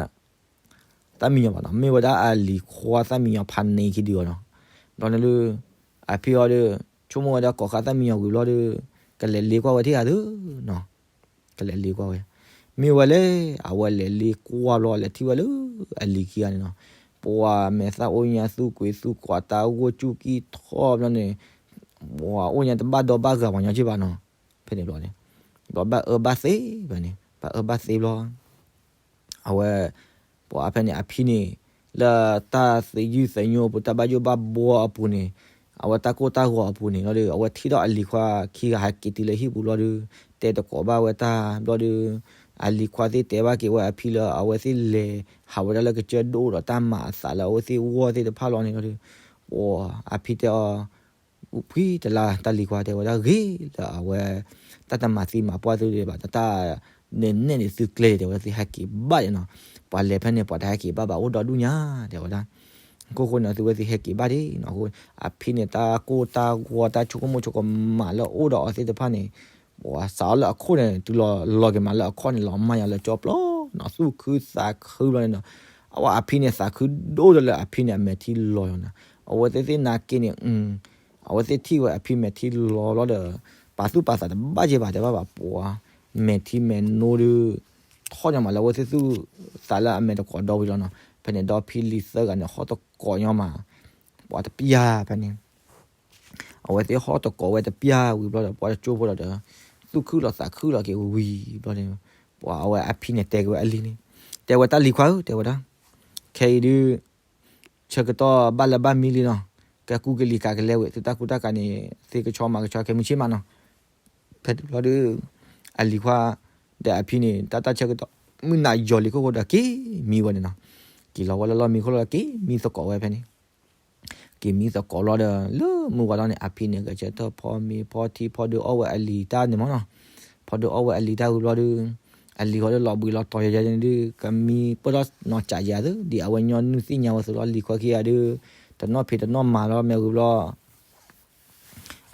သၣ်မံညီၤဘၣ်နီၤ မ့ၢ်ဝဲဒၣ်အလံၤခွါသၣ်မံညီၤဖးန့ၢ်ခံဒုအီၤနီၤ ဘျီန့ၣ်လၢ အဖံအီၤဒီး ဆိကမိၣ်ဝဲဒၣ်ကိးဃာ်သၣ်မံညီၤဝံၤဘျီဒီး ကလဲၤလ့ကွၢ်ဝဲထံၣ်ဂၤသုနီၤ ကလဲၤလ့ကွၢ်ဝဲ မ့ၢ်ဝဲလဲၣ် အဝဲလဲၤလ့ကွၢ်ဘျီ လဲၤထံၣ်ဝဲလၢအလံၤခံဂၤန့ၣ်နီၤ ပှၤမဲာ်သၣ်အိၣ်ညါသူၣ်ကွံာ်သူၣ်ကွံာ်တၢ်ဂိၢ်ကူၣ်ကံၢ်ထီၣ်ဘျီန့ၣ် ပှၤအိၣ်ညါတဘၣ်ဒီဘၣ်ဂၤပှၤညီက့ၢ်ဘၣ်နီၤ ဖဲန့ၣ်ဘျီန့ၣ် ဘျီဘၣ်အၢဘၣ်သီဖဲန့ၣ် ဘၣ်အၢဘၣ်သီဘျီ အဝဲ ပှၤဖဲန့ၣ် အဖံန့ၣ် လၢတၢ်သယုၢ်သညိအပူၤ တၢ်ဘၣ်ယိၣ်ဘၣ်ဘှီအပူၤန့ၣ် အဝဲတၢ်ကိၢ်တၢ်ဂီၤအပူၤန့ၣ်လီၤဒီး အဝဲထံၣ်ထီၣ်အလံၤခွါခံဂၤဟဲက့ၤတုၤလၢဟံၣ်ပူၤလီၤဒီး တဲတကိးဘၣ်ဝဲတၢ်ဘျီဒီး အလံၤခွါသ့ၣ်တဲဘၣ်က့ၤဝဲအဖံလၢအဝဲသ့ၣ်လဲၤဟးဝဲဒၣ်လၢကစၢၢ်ဒိၣ်ဒီးတၢ်မၤအသးလၢအဝဲသ့ၣ်ဂီၢ်သ့ၣ်တဖၣ်လီၤန့ၣ်လီၤဒီး ပှၤအဖံတဲအီၤ ဖှံတလါတၢ်လံၤခွါတဲဝဲဒၣ်ဂ့ၤလၢအဝဲ တၢ်တမၤသံမၤပှၢ်သုဒံးဘၣ် တၢ် နဲၣ်န့ၣ်သုကျဲတဲဝဲဒၣ်သုဟဲက့ၤဘၣ်န့ၣ်နီၤ ပှၤလဲၤဖဲန့ၣ် ပှၤတဟဲက့ၤဘၣ်ဘၣ်အိၣ်ဒီဒူၣ်ညါတဲဝဲဒၣ် အခိၣ်ဃိန့ၣ် သုဝဲသ့ၣ်ဟဲက့ၤဘၣ်ဒံးနီၤ အဃိ အဖံန့ၣ် တၢ်ကိၢ်တၢ်ဂီၤတၢ်ဆိကမိၣ်ဆိကမးလၢအိၣ်ဒီးအီၤသ့ၣ်တဖၣ်န့ၣ် ပှၤစးအီၤလၢအခိၣ်န့ၣ် တုၤလီၤလီၤက့ၤမးလၢအခီၣ်န့ၣ် လီၤမၢ်ယၤလၢကၠီပျီနီၤ, သူၣ်ခုသးခုဘျီန့ၣ်နီၤ, အဝဲအဖံန့ၣ်သးခုဒိၣ်ဒီးလၢအဖံန့ၣ် အမဲာ်ထံလီၤယီၤနီၤ, အဝဲသ့ၣ်သ့ၣ်နာ်က့န့ၣ် အဝဲသ့ၣ်ထံၣ်ဝဲအဖံမဲာ်ထံလီၤဘျီဒီး ပာ်သူၣ်ပာ်သးတဘၣ်က့ၤဘၣ် တဲဘၣ်ဘၣ် ပှၤမဲာ်ထံမဲာ်နိဒုး ထီၣ်ညီမးလၢအဝဲသ့ၣ်သူၣ်သးလၢအမဲာ်တကိးဒီဝံၤလီၤနီၤ, ဖဲန့ၣ်ဒီဖံလံၤသၢဂၤန့ၣ် ဟီၣ်တကိးညီမး ပှၤတပျၢ်ဖဲန့ၣ် အဝဲသ့ၣ်ဟီၣ်တကိးဝဲတပျၢ်ဝံၤဘျီဒီး ပှၤတကၠိဖိလီၤဒီး သူၣ်ခုၣ်လီၤသးခုလီၤက့ၤဝံၤဘျီန့ၣ် ပှၤအဝဲအဖံန့ၣ်တဲက့ၤဝဲအလံၤန့ၣ်, တဲဝဲတၢ်လံၤခွါဧၢ တဲဝဲဒၣ်, ခဲအံၤဒုး ဆၢကတီၢ်ဘၣ်လၢဘၣ်မံလံနီၤ, ကဲကူကလံၤကးကလဲဝဲ သုတၢ်ကူတၢ်ကးန့ၣ် သ့ကဆီမၤကဆီခဲမုၢ်ဆ့ၣ်မးနီၤ, ဖဲန့ၣ်ဘျီဒီး အလံၤခွါ ဒီးအဖံန့ၣ် တၢ်တၢ်ဆၢကတီၢ် မုၢ်နၤယီၤလံခိၣ်ဃိဒီးက့ၤမံဝဲန့ၣ်နီၤ, က့ၤလီၤဝဲလၢလီၢ်မံခိၣ်လီၤ က့ၤမံသကိးဝဲဖဲန့ၣ် က့ၤမံသကိးလီၤဒီး လၢမုၢ်ဝါထီၣ်န့ၣ် အဖံန့ၣ် ဂဲၤဆၢထၢၣ်ဖီမ့ၤဖီထံဖီဒုး အီၣ်ဝဲအလံၤတၢ်န့ၣ်မးနီၤ, ဖီဒုးအီၣ်ဝဲအလံၤတၢ်ဝံၤဘျီဒီး အလံၤဃီဒီးလီၤဘှံးလီၤတီၤယၤယၤန့ၣ်ဒုး ကမံပၢၢ်ထီၣ်နီၤကးယၤသု ဒ်အဝဲညီနုၢ်သ့ၣ်ညါဝဲသိးလီၤ လံၤခွါခံဂၤဒုး တနီၣ်ဖံးတနီၣ်မၤလီၤ မ့ၢ်ဝံၤဘျီ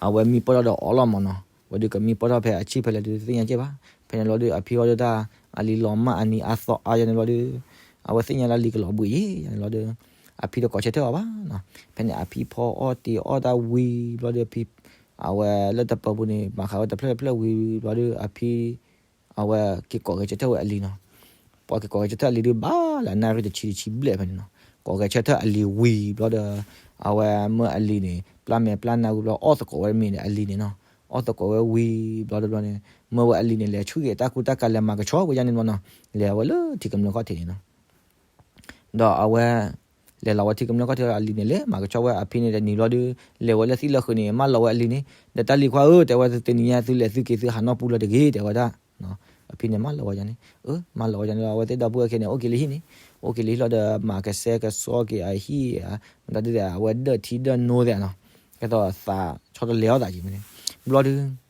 အဝဲမံပၢၢ်ထီၣ်ဒီးအီၣ်လီၤမးနီၤ, ဝဲဒုးကမံပၢၢ်ထီၣ်ဖဲအဆံၣ်ဖဲလဲၣ်ဒုးတသ့ၣ်ညါကဲဘၣ်, ဖဲန့ၣ်ဘျီဒီး အဖံအီၣ်ဒုးတၢ် အလံၤလီၤမၢ်အနံၤအါသီအါယၤန့ၣ်ဘျီဒီး အဝဲသ့ၣ်ညါလၢအလံၤကလီၤဘှံးယၤန့ၣ်ဘျီဒီး အဖံတကိးဆၢထၢၣ်အီၤဘၣ်နီၤ, ဖဲန့ၣ်အဖံဖီအီၣ်တ့ၤအီၣ်တၢ်ဝံၤဘျီဒီး အဖံ အဝဲလၢတပၢၤပူၤန့ၣ် မၤဃးဝဲတဖျၢၣ်တဖျၢၣ်ဝံၤဘျီဒီး အဖံ အဝဲက့ၤကိးဂဲၤဆၢထၢၣ်ဝဲအလံၤနီၤ, ပှၤက့ၤကိးဂဲၤဆၢထၢၣ်အလံၤဒုးဘၣ်လၢအနၣ်ရံၣ်တဆံတဆံဘျဲၣ်ဖဲန့ၣ်နီၤ, ကိးဂဲၤဆၢထၢၣ်အလံၤဝံၤဘျီဒီး အဝဲမၢအလံၤန့ၣ် ပျၢ်မဲာ်ပျၢ်နါဝံၤဘျီ အီၣ်သကိးဝဲမ့ၤဒီးအလံၤန့ၣ်နီၤ, အီၣ်သကိးဝဲဝံၤဘျီတဘျီန့ၣ် မၢဝဲအလံၤန့ၣ် လဲၤဆူၣ်က့ၤတၢ်ကူတၢ်ကးလဲၤမၤကဆှီဝဲယၤန့ၣ်ဘျီနီၤ, လဲၤဝဲလၢထံကမျၢၢ်ခီၣ်ထံးန့ၣ်နီၤ ဒီးအဝဲ လဲၤလီၤဝဲထံကမျၢၢ်ခီၣ်ထံးလီၤ အလံၤန့ၣ် လဲၤမၤကဆှီဝဲအဖံန့ၣ်တနံၤဘျီဒီး လဲၤဝဲလၢသံၣ်လၢဃုာ်န့ၣ် မၢလီၤဝဲအလံၤန့ၣ် ဒီးတၢ်လံၤခွါဧၢ တဲဝဲတနံၤညါ သုလဲၤသုက့ၤသုဟးနီၢ်ပူၤလၢၤတဂ့ၤ တဲဝဲဒၣ် အဖံန့ၣ်မၢလီၤဝဲယၤန့ၣ် အၢ မၢလီၤဝဲယၤန့ၣ်လီၤ အဝဲသ့ၣ်ဒီပုၢ်ဝဲၢ်ခံဂၤန့ၣ် အိၣ်က့ၤလၢဟံၣ်န့ၣ် အိၣ်က့ၤလၢဟံၣ်လီၤဒီး မၤကဆှဲကဆှီက့ၤအဟံၣ် မတၤဒုးဒီး အဝဲဒၢၣ်ထံဒၢၣ်နိသ့ၣ်နီၤ ကဲသိးသးဆီတလဲအီၣ်သးက့ၤန့ၣ် ဘျီဒီး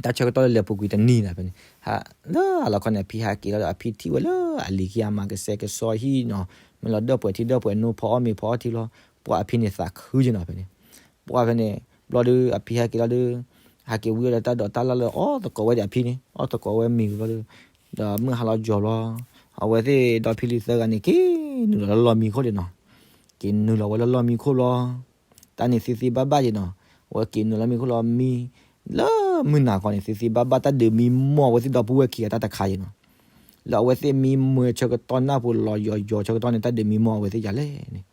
တၢ်ဆၢကတီၢ်လၢလဲၤပူၤကွံာ်တနံၤန့ၣ်ဖဲန့ၣ် လၢအလီခီန့ၣ် အဖံဟးက့ၤလီၤဒီးအဖံထံၣ်ဝဲလၢအလံၤခံဂၤမၤကဆှဲကဆှီဟံၣ်နီၤ မ့ၢ်လီၤဒၢၣ်ပှဲၤထံဒၢၣ်ပှဲၤနိဖီအီၣ်မ့ၤဖီအီထံလီၤ ပှၤအဖံန့ၣ်သးခုက့ၤနီၤဖဲန့ၣ် ပှၤဖဲန့ၣ် ဘျီဒီးအဖံဟဲက့ၤလီၤဒီး ဟဲက့ၤဝံၤဒီးတၢ်ဒိးတၢ်လၢ်လၢအီၣ်သကိးဝဲဒီးအဖံန့ၣ် အီၣ်သကိးဝဲမ့ၤဝံၤဘျီဒီး ဒီးမုၢ်ဟါလီၤကၠီၤဘျီ အဝဲသ့ၣ်ဒီဖံလံၤသၢဂၤန့ၣ် က့ၤနုာ်လီၤလၢလီၢ်မံခိၣ်ဒံးနီၤ က့ၤနုာ်လီၤဝဲလၢလီၢ်မံခိၣ်ဘျီ တၢ်န့ၣ်သ့သ့ဘၣ်ဘၣ်က့ၤနီၤ အဝဲက့ၤနုာ်လီၢ်မံခိၣ်လီၤမံ လၢမုၢ်နၤခီန့ၣ် သ့သ့ဘၣ်ဘၣ်တၢ်ဒုးမံမီၢ်အဝဲသ့ၣ်ဒီပုၢ်ဝဲၢ်ခံဂၤတၢ်တခါက့ၤနီၤ လၢအဝဲသ့ၣ်မံမၢဆၢကတီၢ်နၢ်ပူၤလီၤယီၤယီၤဆၢကတီၢ်န့ၣ် တၢ်ဒုးမံမီၢ်အဝဲသ့ၣ်ယၤလဲၣ်န့ၣ်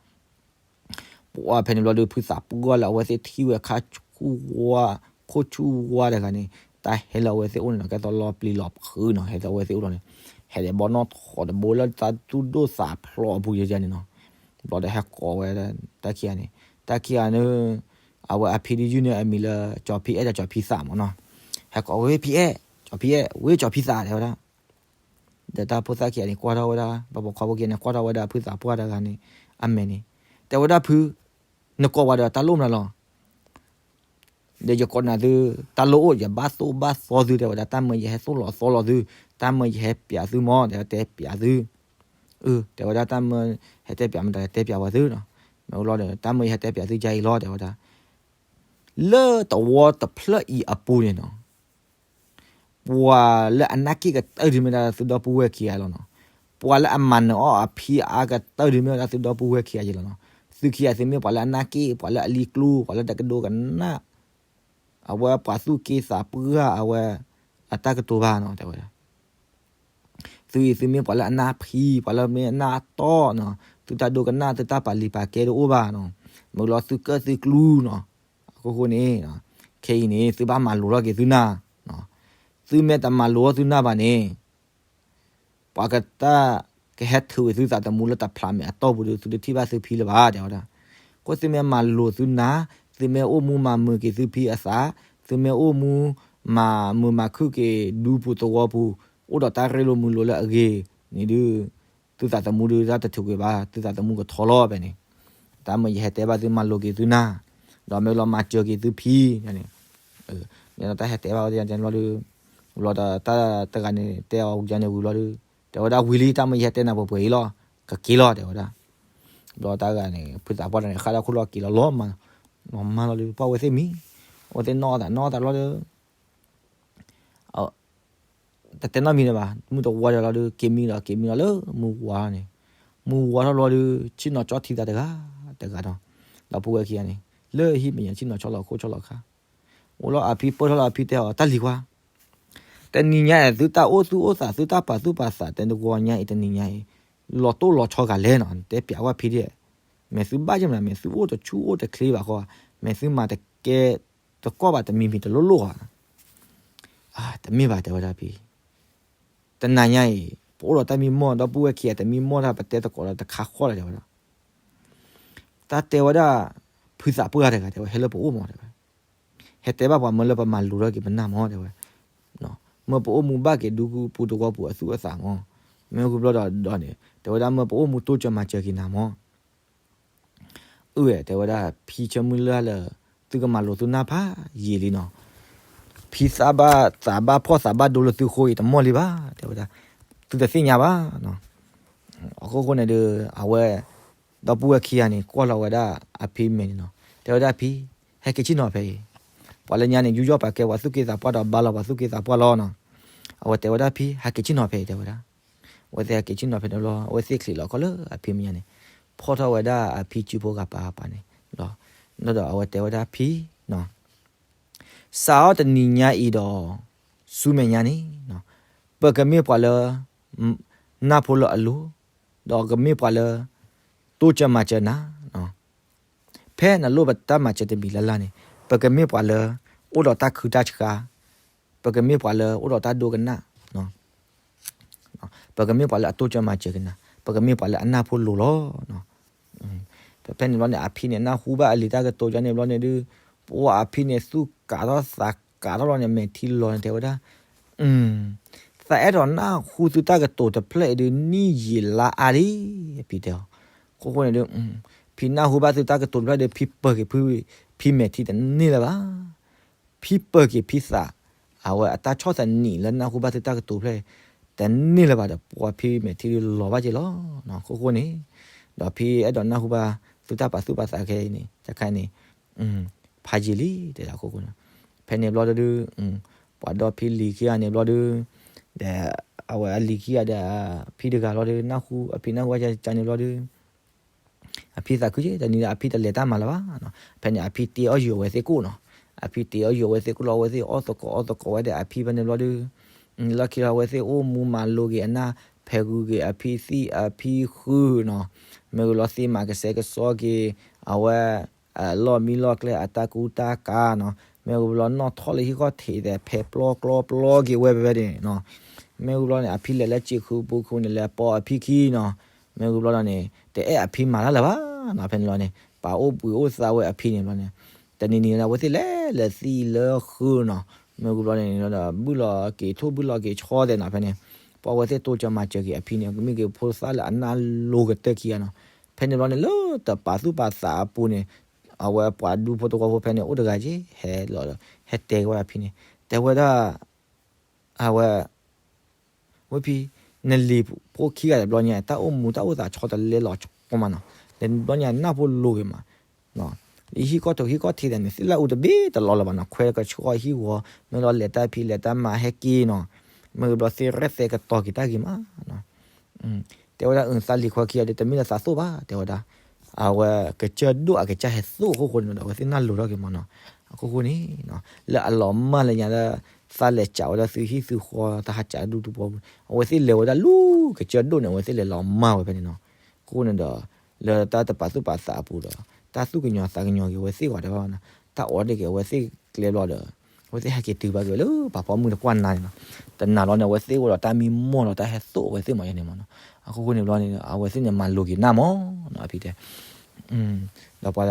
ပှၤဖဲန့ၣ်ဘျီဒီး ဖုသးပှၢ်လၢအဝဲသ့ၣ်ထံၣ်ဝဲခါဆူၣ်ဝါ ခိၣ်ဆူၣ်ဝါတဂၤန့ၣ် တၢ်ဟဲလၢအဝဲသ့ၣ်အိၣ်န့ၣ်နီၤ ကဲသိးလီၤပျံၤလီၤဖုးနီၤ ဟဲလၢအဝဲသ့ၣ်အိၣ်လီၤန့ၣ် ဟဲဒဲးဘီနီၢ်ထီၣ်တဘိလၢတၢ်သူၣ်ဒိၣ်သးဖျိးအပူၤယဲန့ၣ်နီၤ ဘျီဒီးဟဲကိးဝဲ တၢ်ခံဂၤန့ၣ် တၢ်ခံဂၤန့ၣ် အဝဲအဖံဒုးယုၢ်န့ၢ်အမံၤလၢ ကၠီၤဖံအဲၣ်ဒီးကၠီၤဖံသးမ့ၢ်နီၤ ဟဲကိးဝဲဖံအဲၣ် ကၠီၤဖံအဲၣ် ဝဲကၠီၤဖံသးတဲဝဲဒၣ် ဒီးတၢ်ဖိသၣ်ခံဂၤန့ၣ် ကွၢ်ထီၣ်ဝဲဒၣ် ပှၤပိာ်ခွါဖိခံဂၤန့ၣ် ကွၢ်ထီၣ်ဝဲဒၣ်ဖုသးပှၢ်တဂၤန့ၣ် အမဲာ်န့ၣ် တဲဝဲဒၣ်ဖု နကိးဝဲဒီးတၢ်လိၣ်မနုၤလီၤ ဒီးယကိးနၤသု တၢ်လိၣ်အိၣ် ယဘၣ်သိၣ်ဘၣ်သီသု တဲဝဲဒၣ် တၢ်မၢယဟဲသိၣ်လီၤသီလီၤသု တၢ်မၢယဟဲပျးသုမ့ၢ် တဲဝဲတဲပျးသု အၢ တဲဝဲဒၣ်တၢ်မၢဟဲတဲပျးမတၤလဲၣ် တဲပျးဝဲသုနီၤ မ့ၢ်လီၤဒီး တၢ်မၢယဟဲတဲပျးသုယါအံၤလီၤ တဲဝဲဒၣ် လၢတဝီတဖျၢၣ်အံၤအပူၤန့ၣ်နီၤ ပှၤလၢအနၢ်က့ၣ်ကတၢၢ်ဒုးမ့ၢ်ဒၣ်သုဒီပုၢ်ဝဲၢ်ခံဂၤလီၤနီၤ ပှၤလၢအမၤနၢၤအီၣ်အဖံအါကတၢၢ်ဒုးမ့ၢ်ဝဲဒၣ်သုဒီပုၢ်ဝဲၢ်ခံဂၤယဲလီၤနီၤ သုခံဂၤသုမ့ၢ်ပှၤလၢအနၢ်က့ၣ် ပှၤလၢအလံၤကျိၤ ပှၤလၢတကဒိကနၣ် အဝဲပှၤသူၣ်က့သးပှၢ်အဝဲ အတၢ်ကတိၤဘၣ်နီၤ တဲဝဲဒၣ် သုအံၤသုမ့ၢ်ပှၤလၢအနၢ်ဖံ ပှၤလၢမ့ၢ်အနၢ်တီနီၤ သုတၢ်ဒိကနၣ် သုတၢ်ပာ်လံၤပာ်ကဲတအိၣ်ဘၣ်နီၤ မ့ၢ်လီၤသုကၢၣ်သုကျူနီၤ အခိၣ်ဃိန့ၣ် ခဲအံၤန့ၣ် သုဘၣ်မၤလိၤထီၣ်က့ၤသုနၢ် သုမ့ၢ်တမၤလိၤထီၣ်သုနၢ်ဘၣ်န့ၣ် ပှၤကတၢၢ် ကဟဲထုးဝဲသုသးသမူလၢတဖျးမဲာ်အတီၢ်ပူၤဒီး သုတထံၣ်ဘၣ်သုဖံလၢၤဘၣ် တဲဝဲဒၣ်. အဃိသုမ့ၢ်မၤလိၤသုနၢ်, သုမ့ၢ်အိၣ်မူမၤမုာ်က့ၤသုဖံအသး, သုမ့ၢ်အိၣ်မူမၤမုာ်မၤခုၣ်က့ၤဒူပူၤသဝီပူၤ, အိၣ်ဒီးတၢ်ရ့လိာ်မုာ်လိာ်လၢအဂ့ၤန့ၣ်ဒုး သုသးသမူဒုးတၢ်တထုးကွံာ်ဘၣ်, သုသးသမူကထီလီၤဖဲန့ၣ်. တၢ်မ့ၢ်ယဟဲတဲဘၣ်သုမၤလိၤက့ၤသုနၢ်, ဒီးမ့ၢ်လီၤမၤစၢၤက့ၤသုဖံန့ၣ် န့ၣ်တၢ်ဟဲတဲဘၣ်ဝဲန့ၣ်လီၤဒီး ဝံၤလီၤဒီးတၢ်တဂၤန့ၣ် တဲအီၤဝံၤန့ၣ်ဝံၤလီၤဒီး တဲဝဲဒၣ်ဝံၤလံတၢ်မ့ၢ်ယဟဲတဲနၤပှဲၤပှဲၤအံၤလီၤ, ကက့ၤလီၤတဲဝဲဒၣ်. ဘျီတၢ်ဂၤန့ၣ် ဖုသးပှၢ်တဂၤန့ၣ် ဃၣ်ဒီခိၣ်လီၤက့ၤလီၤလီၤမၢ်, လီၤမၢ်လီၤဒီး ပှၢ်ဝဲသ့ၣ်မံ, အဝဲသ့ၣ်နီၣ်အသးနီၣ်အသးလီၤဒီး တတဲနီတမံၤန့ၣ်ဘၣ်, မုၢ်တဝီဒီးလီၤဒီး က့ၤမံဒီး က့ၤမံဒီးလၢမုၢ်ဝါန့ၣ်, မုၢ်ဝါထီၣ်လီၤဒီး ဆ့ၣ်နီၤကၠီထံသးတဂၤတဂၤဒီး, ဒီပုၢ်ဝဲၢ်ခံဂၤန့ၣ် လၢဟံၣ်မဲာ်ညါဆ့ၣ်နီၤဆီလီၤခိၣ်ဆီလီၤခါ, အိၣ်လီၤအဖံပၢၢ်ထီၣ်လီၤအဖံတဲအီၤ တၢ်လံၤခွါ တနံၤညါအံၤ သုတၢ်အိၣ်သူၣ်အိၣ်သး သုတၢ်ပာ်သူၣ်ပာ်သး တနံၤညါအံၤ လီၤတိၢ်လီၤဆီဂၤလဲၣ်နီၤ တဲပျးဝဲဖံဒဲး, မ့ၢ်သုဘၣ်ယဲၢ်မနုၤ မ့ၢ်သုအိၣ်တဆူၣ်အိၣ်တချ့ဘၣ်ဃီ, မ့ၢ်သုမၤတကဲတကီၢ်ဘၣ်တမံၤမံၤတလိၣ်လိၣ်ဧါ, တမ့ၢ်ဘၣ် တဲဝဲဒၣ်ဖံ, တနၤညါအံၤ ပအိၣ်ဒီးတၢ်မံမီၢ် ဒီပုၢ်ဝဲၢ်ခံဂၤ တမံမီၢ်တၢ် ပတဲသကိးဒီးတခါဃီလီၤ တဲဝဲဒၣ်, တၢ်တဲဝဲဒၣ် ဖုသးပှၢ်တဂၤ တဲဝဲ ဟဲလၢပအိၣ်မး တဲဝဲ ဟဲတဲဘၣ်ပှၤမၢလၢပမၤလိၤထီၣ်က့ၤပနၢ်မး တဲဝဲ, မၢပအိၣ်မူဘၣ်က့ၤဒူပူၤတဝီပူၤအသူၣ်အသးမး, မ့ၢ်ဂုၤဘျီဒီးဒီးန့ၣ် တဲဝဲဒၣ် မၢပအိၣ်မူတိစၢၤမၤစၢၤက့ၤနၤမး, အၢ တဲဝဲဒၣ် ဖံဆၢမုၢ်လၢ်လၢ သုကမၤလိၤသုနၢ်ဖးယံာ်လံနီၤ, ဖံသးဘၣ်သးဘၣ်ဖှီၣ်သးဘၣ်ဒိလၢသုဃိအံၤတမီၢ်လံဘၣ် တဲဝဲဒၣ်, သုတသ့ၣ်ညါဘၣ်နီၤ, အခိၣ်ဃိန့ၣ်ဒီး အဝဲ ဒီပုၢ်ဝဲၢ်ခံဂၤန့ၣ် ကွၢ်လီၤဝဲဒၣ်အဖံမဲာ်န့ၣ်နီၤ, တဲဝဲဒၣ်ဖံ, ဟဲက့ၤဆ့ၣ်နီၤဖဲအံၤ, ပှၤလၢညါန့ၣ် ယူးယီၣ်ပာ်ကဲပှၤသူၣ်က့သးပှၢ်ဒီးဘါလီၤပှၤသူၣ်က့သးပှၢ်လီၤနီၤ, အဝဲတဲဝဲဒၣ်ဖံ ဟဲက့ၤဆ့ၣ်နီၤဖဲအံၤ တဲဝဲဒၣ် အဝဲသ့ၣ်ဟဲက့ၤဆ့ၣ်နီၤဖဲန့ၣ်ဘျီ အဝဲသ့ၣ်ချံးလီၤခီလၢအဖံမဲာ်ညါန့ၣ်, ဖီၣ်ထီၣ်ဝဲဒၣ်အဖံစုဖိဂၤပၤပၤန့ၣ်လီၤ, ဒီးအဝဲတဲဝဲဒၣ်ဖံနီၤ, စးထီၣ်တနံၤညါအံၤဒီး ဆူမဲာ်ညါန့ၣ်, ပကမ့ၢ်ပှၤလၢ နၢ်ဖိလၢအလိၤ, ဒီးကမ့ၢ်ပှၤလၢ တိစၢၤမၤစၢၤနၤ, ဖဲနလိၣ်ပတၢ်မၤစၢၤတမံၤလၢ်လၢ်န့ၣ် ပကမ့ၢ်ပှၤလၢ အိၣ်ဒီးတၢ်ခုတၢ်ဆှါ, ပကမ့ၢ်ပှၤလၢအိၣ်ဒီးတၢ်ဒိကနၣ် ပကမ့ၢ်ပှၤလၢအတိစၢၤမၤစၢၤက့ၤနၤ, ပကမ့ၢ်ပှၤလၢအနၢ်ဖိလိၤလီၤ. ဖဲန့ၣ်ဘျီန့ၣ် အဖံန့ၣ် နၢ်ဟူဘၣ်အလံၤတၢ်ကတိၤယါန့ၣ်ဘျီန့ၣ်ဒုး, ပှၤအဖံန့ၣ် သူၣ်ကးထီၣ်သးကးထီၣ်လီၤန့ၣ် မဲာ်ထံလီၤန့ၣ် တဲဝဲဒၣ်, သးအဲၣ်ဒိးနၢ်ဟူသုတၢ်ကတိၤတဖျၢၣ်အံၤဒုး နံၣ်ယံာ်လါအါလံ, အဖံတဲအီၤ. အခိၣ်ဃိန့ၣ်ဒုး, ဖံနၢ်ဟူဘၣ်သုတၢ်ကတိၤတဖျၢၣ်ဒုး ဖံပၢၤက့ၤဖု, ဖံမဲာ်ထံတန့ၢ်လၢၤဘၣ်. ဖံပၢၤက့ၤဖံသး, အဝဲအတၢ်ဆီၣ်သနံးလၢနၢ်ဟူဘၣ်သုတၢ်ကတိၤဖျၢၣ် တန့ၢ်လၢၤဘၣ်ဒီး ပှၤဖံမဲာ်ထံဒုးလီၤဘၣ်က့ၤလီၤ. အခိၣ်ဃိန့ၣ်, ဒီးဖံအဲၣ်ဒိးနၢ်ဟူဘၣ်သုတၢ်ပာ်သူၣ်ပာ်သးခဲအံၤန့ၣ် တခါန့ၣ်, ဖးယံာ်လံ တဲဒၣ်အခိၣ်ဃိန့ၣ်, ဖဲန့ၣ်ဘျီဒုး, ပှၤဒီဖံလံၤခံဂၤန့ၣ်ဘျီဒုး, ဒီးအဝဲအလံၤခံဂၤဒီး ဖံတဂၤဘျီဒုး နၢ်ဟူအဖံနၢ်ဟူဘၣ်ကန့ၣ်ဘျီဒုး အဖံသးခုက့ၤ တနံၤဒီးအဖံတလဲၤတၢ်မၤလၢၤဘၣ်. ဖဲန့ၣ် အဖံတ့အီၣ်ယုာ်အဝဲသ့ၣ်ကိၣ်နီၤ. အဖံတ့အီၣ်ယုာ်အဝဲသ့ၣ်ကိၣ်လီၤ အဝဲသ့ၣ်အီၣ်သကိးအီၣ်သကိးဝဲဒီးအဖံဖဲန့ၣ်ဘျီဒုး, လီၢ်ခံလီၤ အဝဲသ့ၣ်အိၣ်မူမၤလိၤက့ၤအနၢ် ဖဲးဂုာ်က့ၤအဖံသံၣ်အဖံဃုနီၤ. မ့ၢ်ဂ့ၤဘျီသ့ၣ်မၤကဆှဲကဆှီက့ၤ အဝဲ အလီၢ်မံလီၢ်ကျဲအတၢ်ကူတၢ်ကၤနီၤ. မ့ၢ်ဂ့ၤဘျီနီၣ်ထီၣ်လၢဟံၣ်ခီၣ်ထံးဒီး ဖဲပျီကျီပျီက့ၤဝဲဖဲဖဲန့ၣ်နီၤ. မ့ၢ်ဂ့ၤဘျီန့ၣ် အဖံလဲၤလၢစံာ်ခူပူၤခူန့ၣ် လဲၤပိာ်အဖံခံနီၤ. မ့ၢ်ဂ့ၤဘျီဒီးန့ၣ် တအဲၣ်အဖံမၤတၢ်လၢၤဘၣ်နီၤ. ဖဲန့ၣ်လီၤန့ၣ် ပာ်အိၣ်ဘှံးအိၣ်သါဝဲအဖံန့ၣ်ဘျီန့ၣ် တနံၤနံၤဒီး အဝဲသ့ၣ်လဲၤလၢသံလၢဃုနီၤ. မ့ၢ်ဂ့ၤဘျီန့ၣ်ဒီး ဘုၣ်လီၤက့ၤထိၣ်ဘုၣ်လီၤက့ၤဆီသဲးနီၤ ဖဲန့ၣ်. ပှၤအဝဲသ့ၣ်တိစၢၤမၤစၢၤက့ၤအဖံန့ၣ် ကမ့ၢ်က့ၤဖိသၣ်လၢအနၢ်လိၤကတၢၢ်ခံဂၤနီၤ. ဖဲန့ၣ်ဘျီန့ၣ် လၢတပာ်သူၣ်ပာ်သးအပူၤန့ၣ် အဝဲပှၤဒူဖိသဝီဖိဖဲန့ၣ် အိၣ်တဂၤက့ၤ ဟဲလီၤဒီး ဟဲတဲက့ၤဝဲဒၣ်အဖံန့ၣ် တဲဝဲဒၣ် အဝဲ ဝဲဖံ နလံၤဖိခံဂၤတဘျီညါ တၢ်အိၣ်မူတၢ်အိၣ်သးဆီတလဲလီၤဆီမးနီၤ. လဲၤဘျီညါနၢ်ဖိလိၤဂ့ၤမး ဟံၣ်ကီၢ်ထိးဟံၣ်ကီၢ်ထံးသးန့ၣ် သ့ၣ်လၢအူတဘ့ၣ်တလီၤလၢၤဘၣ်နီၤ. ခွဲကဆှီဟံၣ်ဂီၤ မ့ၢ်လီၤလဲၤတၢ်ဖံးလဲၤတၢ်မၤဟဲက့ၤနီၤ. မ့ၢ်ဂ့ၤဘျီသ့ၣ်ရဲၣ်သဲကတီၤက့ၤတၢ်ဂ့ၤမး တဲဝဲဒၣ် အၢ သးလံၤခွါခံဂၤဒီး တမ့ၢ်လၢသးသိၣ်ဘၣ် တဲဝဲဒၣ်. အဝဲကစၢၢ်ဒိၣ်အကစၢ်ဟဲသိၣ်အခိၣ်ဃိန့ၣ်ဒီး အဝဲသ့ၣ်နၢ်လိၤထီၣ်က့ၤမးနီၤ. အခိၣ်ဃိန့ၣ် လၢအလီၤမၢ်လၢညါလၢ သးလဲၤစးဝဲဒၣ်သုဟံၣ်သုဃီ တၢ်ဟးစးဒူၣ်ဒူၣ်ပူၤပူၤ အဝဲသ့ၣ်လဲၤဝဲဒၣ်လၢကစၢၢ်ဒိၣ်န့ၣ် အဝဲသ့ၣ်လဲၤလီၤမၢ်ဝဲဖဲန့ၣ်နီၤ. အဃိန့ၣ်ဒီး လၢတၢ်တပာ်သူၣ်ပာ်သးအပူၤဒီး တၢ်သူၣ်ကညီၤသးကညီၤက့ၤအဝဲသ့ၣ်ဂီၤတဲဘၣ်နီၤ. တၢ်အိးထီၣ်က့ၤအဝဲသ့ၣ်ကျဲဘျီဒီး အဝဲသ့ၣ်ဟဲက့ၤတုၤဘၣ်က့ၤဝဲလၢပှၤပိာ်မုၣ်တကွၢ်နၤန့ၣ်နီၤ. တနာ်လီၤန့ၣ် အဝဲသ့ၣ်အိၣ်ဒီးတၢ်မံမီၢ်ဒီးတၢ်ဟဲသိၣ်အဝဲသ့ၣ်မးယဲန့ၣ်မးနီၤ. အခိၣ်ဃိန့ၣ်ဘျီန့ၣ် အဝဲသ့ၣ်န့ၣ်မၤလိၤက့ၤနၢ်မးနီၤ အဖံတဲ ဒီးပှၤ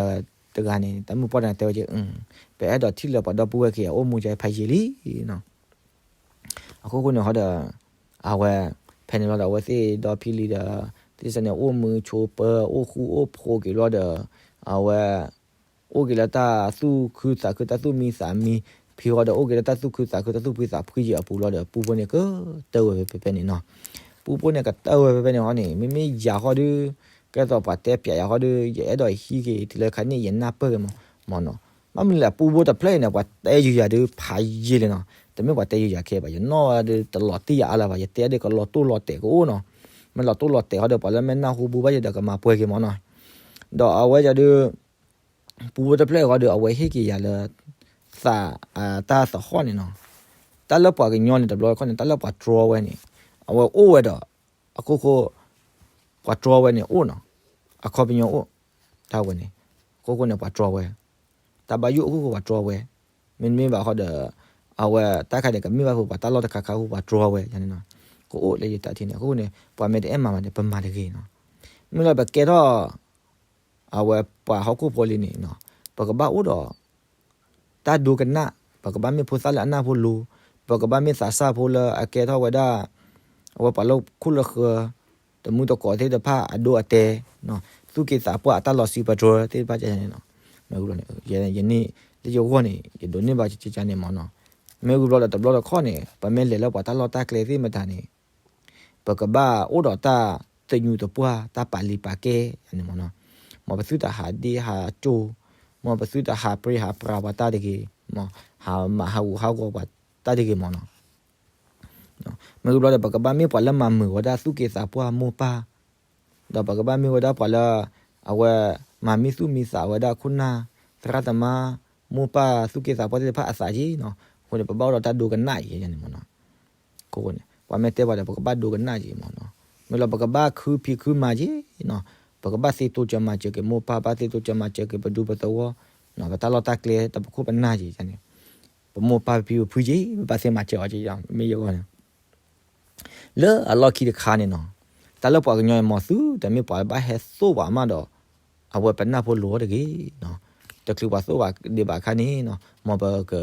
တဂၤန့ၣ် တၢ်မုၣ်ပှၢ်တဂၤတဲဝဲက့ၤ ပအဲၣ်ဒိးထံၣ်လၢပှၤဒီပုၢ်ဝဲၢ်ခံဂၤအအိၣ်မူကဖးယံာ်လံနီၤ. အခိၣ်ဃိန့ၣ်ဟီဒီး အဝဲ ဖဲန့ၣ်ဘျီဒီး အဝဲသ့ၣ်ဒီဖံလံၤဒီး သ့ၣ်စဲန့ၣ် အိၣ်မုာ်ဆိးပၢၤ အိၣ်ဃူအိၣ်ဖိးက့ၤဘျီဒီး အဝဲ အိၣ်က့ၤလၢတၢ်သူၣ်ခုသးခု တၢ်သူၣ်မံသးမံ ဖံဃီဒီး အိၣ်က့ၤလၢတၢ်သူၣ်ခုသးခု တၢ်သူၣ်ဖှံသးဖှံက့ၤအပူၤလီၤဒီး ပူဖိန့ၣ်ကတၢၢ်ဝဲဖဲဖဲန့ၣ်နီၤ. ပူဖိန့ၣ်ကတၢၢ်ဝဲဖဲဖဲန့ၣ်ဟီန့ၣ် မ့မ့ၢ်ယၤဃီဒီး ကဲသိးပှၤတဲပျးယၤဃီဒီး ယအဲၣ်ဒိးဟံးက့ၤတုၤလၢခါန့ၣ် ယနၢ်ပၢၢ်က့ၤမးနီၤ. ဘၣ်မနုၤလဲၣ် ပူဖိတဖျၢၣ်အံၤန့ၣ် ပှၤတဲယုာ်ယၤဒီးဖးယံာ်လံနီၤ. တမ့ၢ်ပှၤတဲယုာ်ယၤခဲဘၣ်, ယနီၣ်ဒုးတလီၤတံၢ်ယၤအါလၢၤဘၣ်, ယတဲဒုးကလီၤတိၢ်လီၤတဲာ်ကအိၣ်နီၤ. မ့ၢ်လီၤတိၢ်လီၤတဲာ်ဟီဒီး ပှၤလၢမ့ၢ်နၢ်ဟူဘူဘၣ်ယၤဒီးကမၤပှဲၤက့ၤမၢ်နီၤ. ဒီးအဝဲဒၣ်ဒုး ပူဖိတဖျၢၣ်အဂီၢ်ဒီး အဝဲဟ့ၣ်က့ၤယၤလၢ သး တၢ်သဟီၣ်န့ၣ်နီၤ. တၢ်လၢပှၤကညီန့ၣ် တဘျီတခီၣ်န့ၣ် တၢ်လၢပှၤတြီဝဲန့ၣ် အဝဲအိၣ်ဝဲဒီး အခိၣ်ဃိ ပှၤတြီဝဲန့ၣ်အိၣ်နီၤ. အခီပညီအိၣ် တၢ်ဝဲန့ၣ် အခိၣ်ဃိန့ၣ် ပှၤတြီဝဲ, တၢ်ဘၣ်ယိၣ်အခိၣ်ဃိပှၤတြီဝဲ, မ့တမ့ၢ်ဘၣ်ဃီဒီး အဝဲတၢ်ခါန့ၣ် ကမ့ၢ်ဘၣ်ဖိပှၤတၢ်လီၢ်တခါခါဃိပှၤတြီဝဲန့ၣ်နီၤ. ကအိၣ်လၢယတၢ်ထံၣ်န့ၣ် အခိၣ်ဃိန့ၣ် ပှၤမ့ၢ်တအဲၣ်မၤမၤန့ၣ် ပမၤတဂ့ၤနီၤ. မ့ၢ်လီၤပကဲထီၣ် အဝဲပှၤဟီၣ်ခိၣ်ဖိလံန့ၣ်နီၤ, ပကဘၣ်အိၣ်ဒီး တၢ်ဒိကနၣ်, ပကဘၣ်မ့ၢ်ဖိသၣ်လၢအနၢ်ဖိလိၤ, ပကဘၣ်မ့ၢ်သးစၢ်ဖိလၢအကဲထီၣ်ဝဲဒၣ် အဝဲပှၤလၢခိၣ်လၢဃၢၤ တမုၢ်တကိးသ့ၣ်တဖၣ်အဒိအတဲာ်, သူၣ်က့သးပှၢ်အတၢ်လီၤစံးပတြၢၤသ့ၣ်တဖၣ်န့ၣ်နီၤ. မ့ၢ်ဂ့ၤန့ၣ် ယန့ၣ် လၢယဂီၢ်န့ၣ် ယဒိးန့ၢ်ဘၣ်ကကန့ၣ်မၢ်နီၤ. မ့ၢ်ဂ့ၤဘျီဒီးတဘျီတခီၣ်န့ၣ် ပမ့ၢ်လဲၤလၢပှၤတၢ်လီၢ်တၢ်ကျဲသ့ၣ်မတၤန့ၣ် ပကဘၣ်အိၣ်ဒီးတၢ်သညူးသပှၢ် တၢ်ပာ်လံာ်ပာ်ကဲန့ၣ်မၢ်နီၤ. မ်ပသုတဟးဒ့ဟးကၠိ, မ်ပသုတဟးပြံဟးပြါပှၤတၢ်တဂ့ၤ, မ်ဟးမၤဟးဂူာ်ဟးဂီၤပှၤတၢ်တဂ့ၤမၢ်နီၤ. မ့ၢ်ဂ့ၤဘျီဒီး ပကဘၣ်မ့ၢ်ပှၤလၢမၤမုာ်ဝဲဒၣ်သူၣ်က့သးပှၢ်မိၢ်ပၢ်, ဒီးပကဘၣ်မ့ၢ်ဝဲဒၣ်ပှၤလၢ အဝဲမၤမံသူၣ်မံသးဝဲဒၣ်ခိၣ်နၢ် သရၣ်သမါ မိၢ်ပၢ်သူၣ်က့သးပှၢ်သ့ၣ်တဖၣ်အသးက့နီၤ. အဃိန့ၣ် ပဘၣ်အိၣ်ဒီးတၢ်ဒိကနၣ်အံၤန့ၣ်မၢ်နီၤ. အဃိန့ၣ် ပှၤမ့ၢ်တဲပှၤဒီး ပကဘၣ်ဒိကနၣ်က့မၢ်နီၤ. မ့ၢ်လီၤ ပကဘၣ်ခုဖံးခုမၤက့နီၤ. ပကဘၣ်သ့တိစၢၤမၤစၢၤက့ၤမိၢ်ပၢ်, ဘၣ်သ့တိစၢၤမၤစၢၤက့ၤပဒူပသဝီ, ပတၢ်လီၢ်တၢ်ကျဲ ဒီးပခိၣ်ပနၢ်က့န့ၣ်, ပမိၢ်ပၢ်ဖံဖုက့ ပဘၣ်သ့မၤစၢၤအီၤက့ မ့ၢ်ယဂီၢ်န့ၣ် လၢအလီၢ်ခံတခါန့ၣ်နီၤ, တၢ်လၢပှၤကညီအံၤ မ်သုတမ့ၢ်ပှၤဘၣ်ဟဲသိၣ်ပှၤမးဒီး အဝဲပနၢ်ဖိလိၤအီၤတဂ့ၤနီၤ. တချုးပှၤသိၣ်ပှၤဒံးဘၣ်အခါန့ၣ်နီၤ, မ်ပက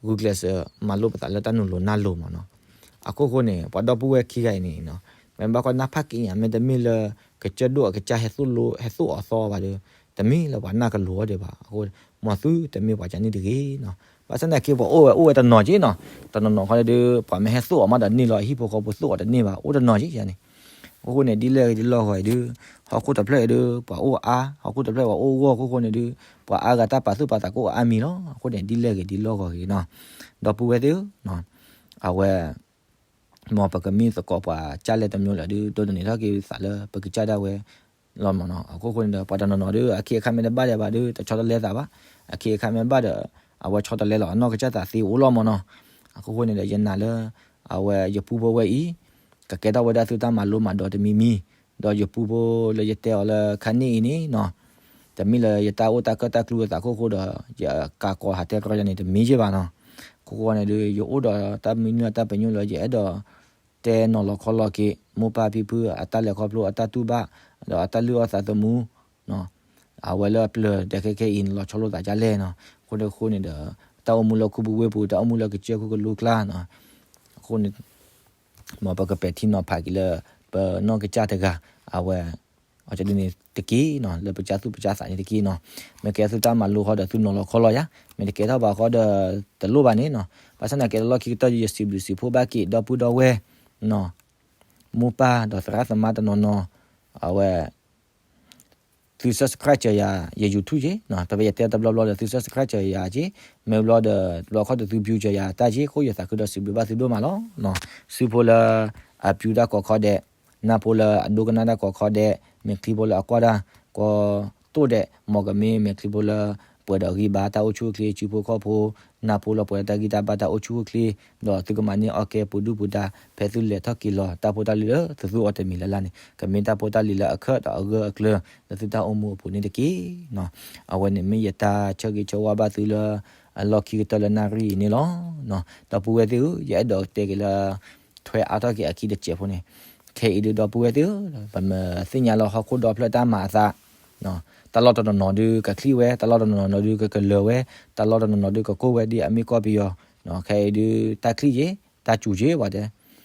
ဂုာ်ကျဲးစၢးမၤလိပသးလၢတၢ်နုာ်လီၤနၢ်လိၤမၢ်နီၤ. အခိၣ်ဃိန့ၣ် ပှၤဒီပုၢ်ဝဲၢ်ခံဂၤအံၤန့ၣ်နီၤ, မ့ၢ်ဘၣ်ကွၢ်နၢ်ဖးက့ညါ မ့တမ့ၢ်လၢ ကစၢၢ်ဒိၣ်အကစၢ်ဟဲသိၣ်လိ ဟဲသိၣ်အီၤသီဘၣ်ဒီး တမ့ၢ်လၢပှၤနၢ်ကလိၤအီၤဒံးဘၣ်. အဃိ မ်သုတမ့ၢ်ပှၤကန့ၣ်တဂ့ၤနီၤ. ဘၣ်ဆၣ်သနာ်က့ ပှၤအိၣ်ဝဲအိၣ်ဝဲတနီၤက့နီၤ, တနီၤနီၤဃီဒီး ပှၤမ့ၢ်ဟဲသိၣ်အီၤမးဒီးန့ၢ်လီၤ အဟံၣ်ဖိဃီဖိသိၣ်အီၤတန့ၢ်ဘၣ် အိၣ်တနီၤက့ယါန့ၣ်. အဃိန့ၣ် ဒ်လဲၣ်ဂ့ၤဒ်လီၢ်ဂီၤအံၤဒုး ဟီၣ်ခိၣ်တဖျၢၣ်အံၤဒုး ပှၤအိၣ်အါ, ဟီၣ်ခိၣ်တဖျၢၣ်ပှၤအိၣ်ဂီၢ်အခိၣ်ဃိန့ၣ်ဒုး ပှၤအါဂၤတၢ်ပာ်သူၣ်ပာ်သးကအိၣ်အါမံၤလီၤ. အဃိန့ၣ် ဒ်လဲၣ်ဂ့ၤဒ်လီၢ်ဂီၤဂ့ၤနီၤ, ဒီပုၢ်ဝဲၢ်သ့ၣ်ဧၢ, အဝဲ မ်ပကမ့ၢ်သကိးပှၤကၢ်လဲၢ်တမံၤလၢာ်ဒုး ဒိးန့ၢ်ထီၣ်က့ၤသးလၢပကစၢ်ဒၣ်ဝဲလီၤမၢ်နီၤ. အခိၣ်ဃိန့ၣ်ဒီး ပှၤတနီၤနီၤဒုး အခ့အခါမ့ၢ်တဘၣ်ဒံးဘၣ်ဒုး တဆီတလဲသးဘၣ်, အခ့အခါမ့ၢ်ဘၣ်ဒီး အဝဲဆီတလဲလီၤ အနီၢ်ကစၢ်သးသ့အိၣ်လီၤမၢ်နီၤ. အခိၣ်ဃိန့ၣ်ဒီး ယနာ်လၢ အဝဲယပူဖိဝဲအံၤ ကကဲထီၣ်ဝဲဒၣ်သုတၢ်မၤလိမၤဒိးတမံၤမံၤ, ဒီးယပူဖိလၢယတဲအီၤလၢခါန့ၣ်အံၤန့ၣ်နီၤ တမ့ၢ်လၢယတၢ်အိၣ်တၢ်ကၢၣ်တၢ်ကျူအသးခိၣ်ဃိဒီး ယကးကီၤဟးတဲကရီယၤန့ၣ် တမ့ၢ်ယ့ၢ်ဘၣ်နီၤ. ခိၣ်ဃိန့ၣ်ဒုး ယအိၣ်ဒီးတၢ်မံနုၢ်အတၢ်ပညိၣ်လၢယအဲၣ်ဒိး တဲနီၤလီၤခီလီၤက့ၤ မိၢ်ပၢ်ဖံဖုအတၢ်လဲၤခီဖျိအတၢ်တူၢ်ဘၣ် ဒီးအတၢ်လုၢ်အီၣ်သးသမူ အဝဲလၢအပျၢၤဒဲးခဲခဲအံၤန့ၣ် လီၤဆီလိာ်သးဒ်လဲၣ်နီၤ. အဃိန့ၣ်အဃိန့ၣ်ဒီး တၢ်အိၣ်မူလၢခူပူၤဝ့ၢ်ပူၤ တၢ်အိၣ်မူလၢကစၢၢ်ခိၣ်ကလူၤကျါနီၤ. အဃိန့ၣ် မ်ပကပဲာ်ထံနီၤဖးက့ၤလၢ ပနီၢ်ကစၢ်တဂၤ အဝဲ အီၤဒ်န့ၣ်တက့ၢ်နီၤ လၢပကစၢ်သူၣ်ပကစၢ်သးန့ၣ်တက့ၢ်နီၤ. မ့ၢ်ကဲသုတၢ်မၤလိဃီဒီးသုနီၤလီၤခီလီၤယၤ, မ့ၢ်တကဲထီၣ်ဘၣ်ဃီဒီး တလိၣ်ဘၣ်န့ၣ်နီၤ. ဘၣ်ဆၣ်သနာ်က့တလီၢ်ခံကတၢၢ် ယစံးဘျုးစံးဖှိၣ်ဘၣ်က့ၤ ဒီပုၢ်ဒီဝဲၢ် မိၢ်ပၢ်ဒီးသရၣ်သမါတနီၤနီၤ အဝဲ သု subscribe စၢၤယၤ ယ YouTube က့နီၤ, တဘၣ်ယတဲတဘျီဘျီဒီးသု subscribe စၢၤယၤက့, မ့ၢ်ဘျီဒီး တဘျီခီဒီးသု view စၢၤယၤတၢ်က့ အဃိယသးခုဒီးစံးဘျုးဘၣ်သုဒိၣ်မးလီၤ. စုဖိလၢအ view တၢ်ကိးခီဒဲး, နၢ်ဖိလၢအဒိကနၣ်တၢ်ကိးခီဒဲး, မဲာ်ချံဖိလၢအကွၢ်တၢ်ကိးတိၢ်ဒဲး, မ်ကမ့ၢ်မဲာ်ချံဖိလၢ ပှဲၤဒီးဂံၢ်ဘါတၢ်အိၣ်ဆူၣ်အိၣ်ချ့ စုဖိခီၣ်ဖိ, နၢ်ဖိလၢပှဲၤဒီးတၢ်ဂံၢ်တၢ်ဘါတၢ်အိၣ်ဆူၣ်အိၣ်ချ့, ဒီးသုကမၤန့ၢ်အီၣ်ကဲပူၤဒုၣ်ပူၤဒါ ဖဲသုလဲၤထီၣ်က့ၤလီၤ တၢ်ဖိတၢ်လံၤလၢသုသူၣ်အီၤတမံၤလၢ်လၢ်န့ၣ် ကမ့ၢ်တၢ်ဖိတၢ်လံၤလၢအခၢၣ်ဒီးအဂၢၢ်အကျၢၤ လၢသုတၢ်အိၣ်မူအပူၤန့ၣ်တက့ၢ်နီၤ. အဝဲန့ၣ်မ့ၢ်ယတၢ်ဆၢဂ့ၤဆၢဝါဘၣ်သုလၢ အလီၢ်ခံကတၢၢ်လၢနၣ်ရံၣ်အံၤန့ၣ်လီၤ. ဒီပုၢ်ဝဲၢ်သ့ၣ်ဧၢ, ယအဲၣ်ဒိးတဲက့ၤလၢ ထွဲအါထီၣ်က့ၤအခံတစဲးဖိန့ၣ်, ခဲအံၤဒုး ဒီပုၢ်ဝဲၢ်သ့ၣ်ဧၢ, ပမ့ၢ်သ့ၣ်ညါလၢဟီၣ်ခိၣ်ဒီဖျၢၣ်တၢ်မၤအသး တၢ်လီၢ်တနီၤနီၤဒုးကချံၣ်ဝဲ, တၢ်လီၢ်တနီၤနီၤဒုးကကလၢၤဝဲ, တၢ်လီၢ်တနီၤနီၤဒုးကကိၢ်ဝဲဒ်အမ့ၢ်ကီၢ်ပယီၤ, ခဲအံၤဒုး တၢ်ချံၣ်က့ၤ တၢ်စူၤက့ၤဝဲတ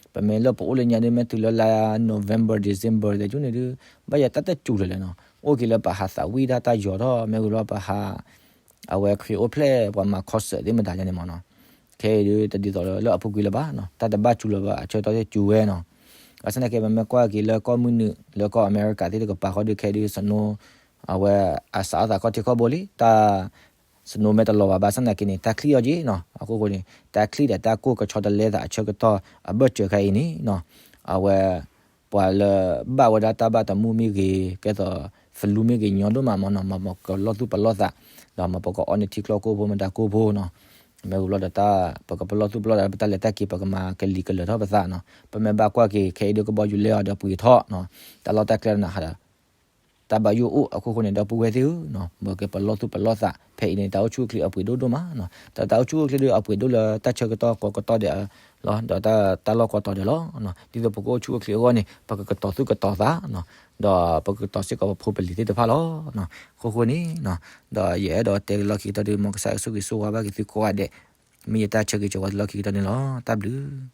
ဲ. ပမ့ၢ်လၢပအိၣ်လၢညါဒုး မ့ၢ်တုၤလၢလါ November December သ့ၣ်ကၠူန့ၣ်ဒုး ဘၣ်ယၤတၢ်တစူၤလၢၤလဲၣ်နီၤ. အိၣ်က့ၤလၢပဟးသးဝံၣ်ဒၣ်တၢ်ယီၤထီၣ် မ့ၢ်ဂ့ၤလီၤပဟး အဝဲခရံာ်အိၣ်ဖျဲၣ်ပှၤမၤ concert သ့ၣ်မတၤယါန့ၣ်မ့ၢ်နီၤ. ခဲအံၤဒုး တဒ်သိးလၢလၢအပူၤကွံာ်လၢၤဘၣ်နီၤ, တၢ်တဘၣ်စူၤလၢၤဘၣ် အဆၢကတီၢ်သ့ၣ်စူၤဝဲနီၤ. ဘၣ်ဆၣ်သနာ်က့ ပမ့ၢ်ကွၢ်က့ၤလၢကီၢ်မုၢ်နုာ် လၢကီၢ်အမဲရကၤသ့ၣ်တကပၤဃီဒုး ခဲအံၤဒုး snow အဝဲအစးထီၣ်သးခီၣ်ထံးခီၣ်ဘိလံ, တၢ် snow မ့ၢ်တလီၤဘၣ်ဘၣ်ဆၣ်သနာ်က့န့ၣ် တၢ်ချံၣ်အီၤက့နီၤ. အခိၣ်ဃိန့ၣ် တၢ်ချံၣ်ဒီးတၢ်ကိၢ်ကဆီတလဲသးအဆၢကတီၢ်အဘၢၣ်စၢၤခဲအံၤန့ၣ်နီၤ, အဝဲ ပှၤလၢဘၣ်ဝဲဒၣ်တၢ်ဘၣ်တမူမ့ၢ်ဂ့ၤ, ကဲသိး flu မ့ၢ်ဂ့ၤ ညီဒိၣ်မးမ့ၢ်နီၤ, မ်ပကလီၢ်သူၣ်ပလီၢ်သး, ဒီးမ်ပကအီနထံကျိကိၢ်ဖိ မတၤကိၢ်ဖိနီၤ, မ့ၢ်ဝံၤလီၤဒီးတၢ် ပကပလီၢ်သူၣ်ပလီၢ်သး ပတၢ်လဲၤတၢ်က့ၤ ပကမၤကလံၤကလၢာ်ထီၣ်ပသးနီၤ. ပမ့ၢ်ဘၣ်ကွၢ်က့ၤ ခဲအံၤဒီးကဘီယူၤလဲအီၤဒီးပှ့ၤထီၣ်နီၤ, တၢ်လီၢ်တၢ်ကျဲနီၤ ဟးဒီး တၢ်ဘၣ်ယိၣ်အိၣ်အခိၣ်ဃိန့ၣ် ဒီပုၢ်ဝဲၢ်သ့ၣ်ဧၢ, မ်ကပလီၢ်သူၣ်ပလီၢ်သး ဖဲအံၤန့ၣ် တၢ်အိၣ်ဆူၣ်အိၣ်ချ့အပှ့ၤဒိၣ်ဒိၣ်မးနီၤ. တၢ် တၢ်အိၣ်ဆူၣ်အိၣ်ချ့ဒီးအပှ့ၤဒိၣ်လၢတၢ်ဆၢကတီၢ်ကိးကတီၢ်ဒဲးလီၤ, ဒီးတၢ် တၢ်လီၢ်ကိးတီၤဒဲးလီၤ. ဒ်သိးပကအိၣ်ဆူၣ်အိၣ်ချ့အဂီၢ်န့ၣ် ပကကတီၤသူၣ်ကတီၤသးနီၤ, ဒီးပကကတီၤစ့ၢ်ကီးပဖိပလံၤသ့ၣ်တဖၣ်လီၤ. အခိၣ်ဃိန့ၣ်နီၤ, ဒီးယအဲၣ်ဒိးတဲလၢလီၢ်ခံကတၢၢ်ဒီး မ်ကစၢ်ယွၤဆိၣ်ဂ့ၤဆိၣ်ဝါဘၣ်က့ၤသုကိးဂၤဒဲး, မ့ၢ်ယတၢ်ဆၢဂ့ၤဆၢဝါလၢလီၢ်ခံကတၢၢ်န့ၣ်လီၤ. တၢ်ဘျုး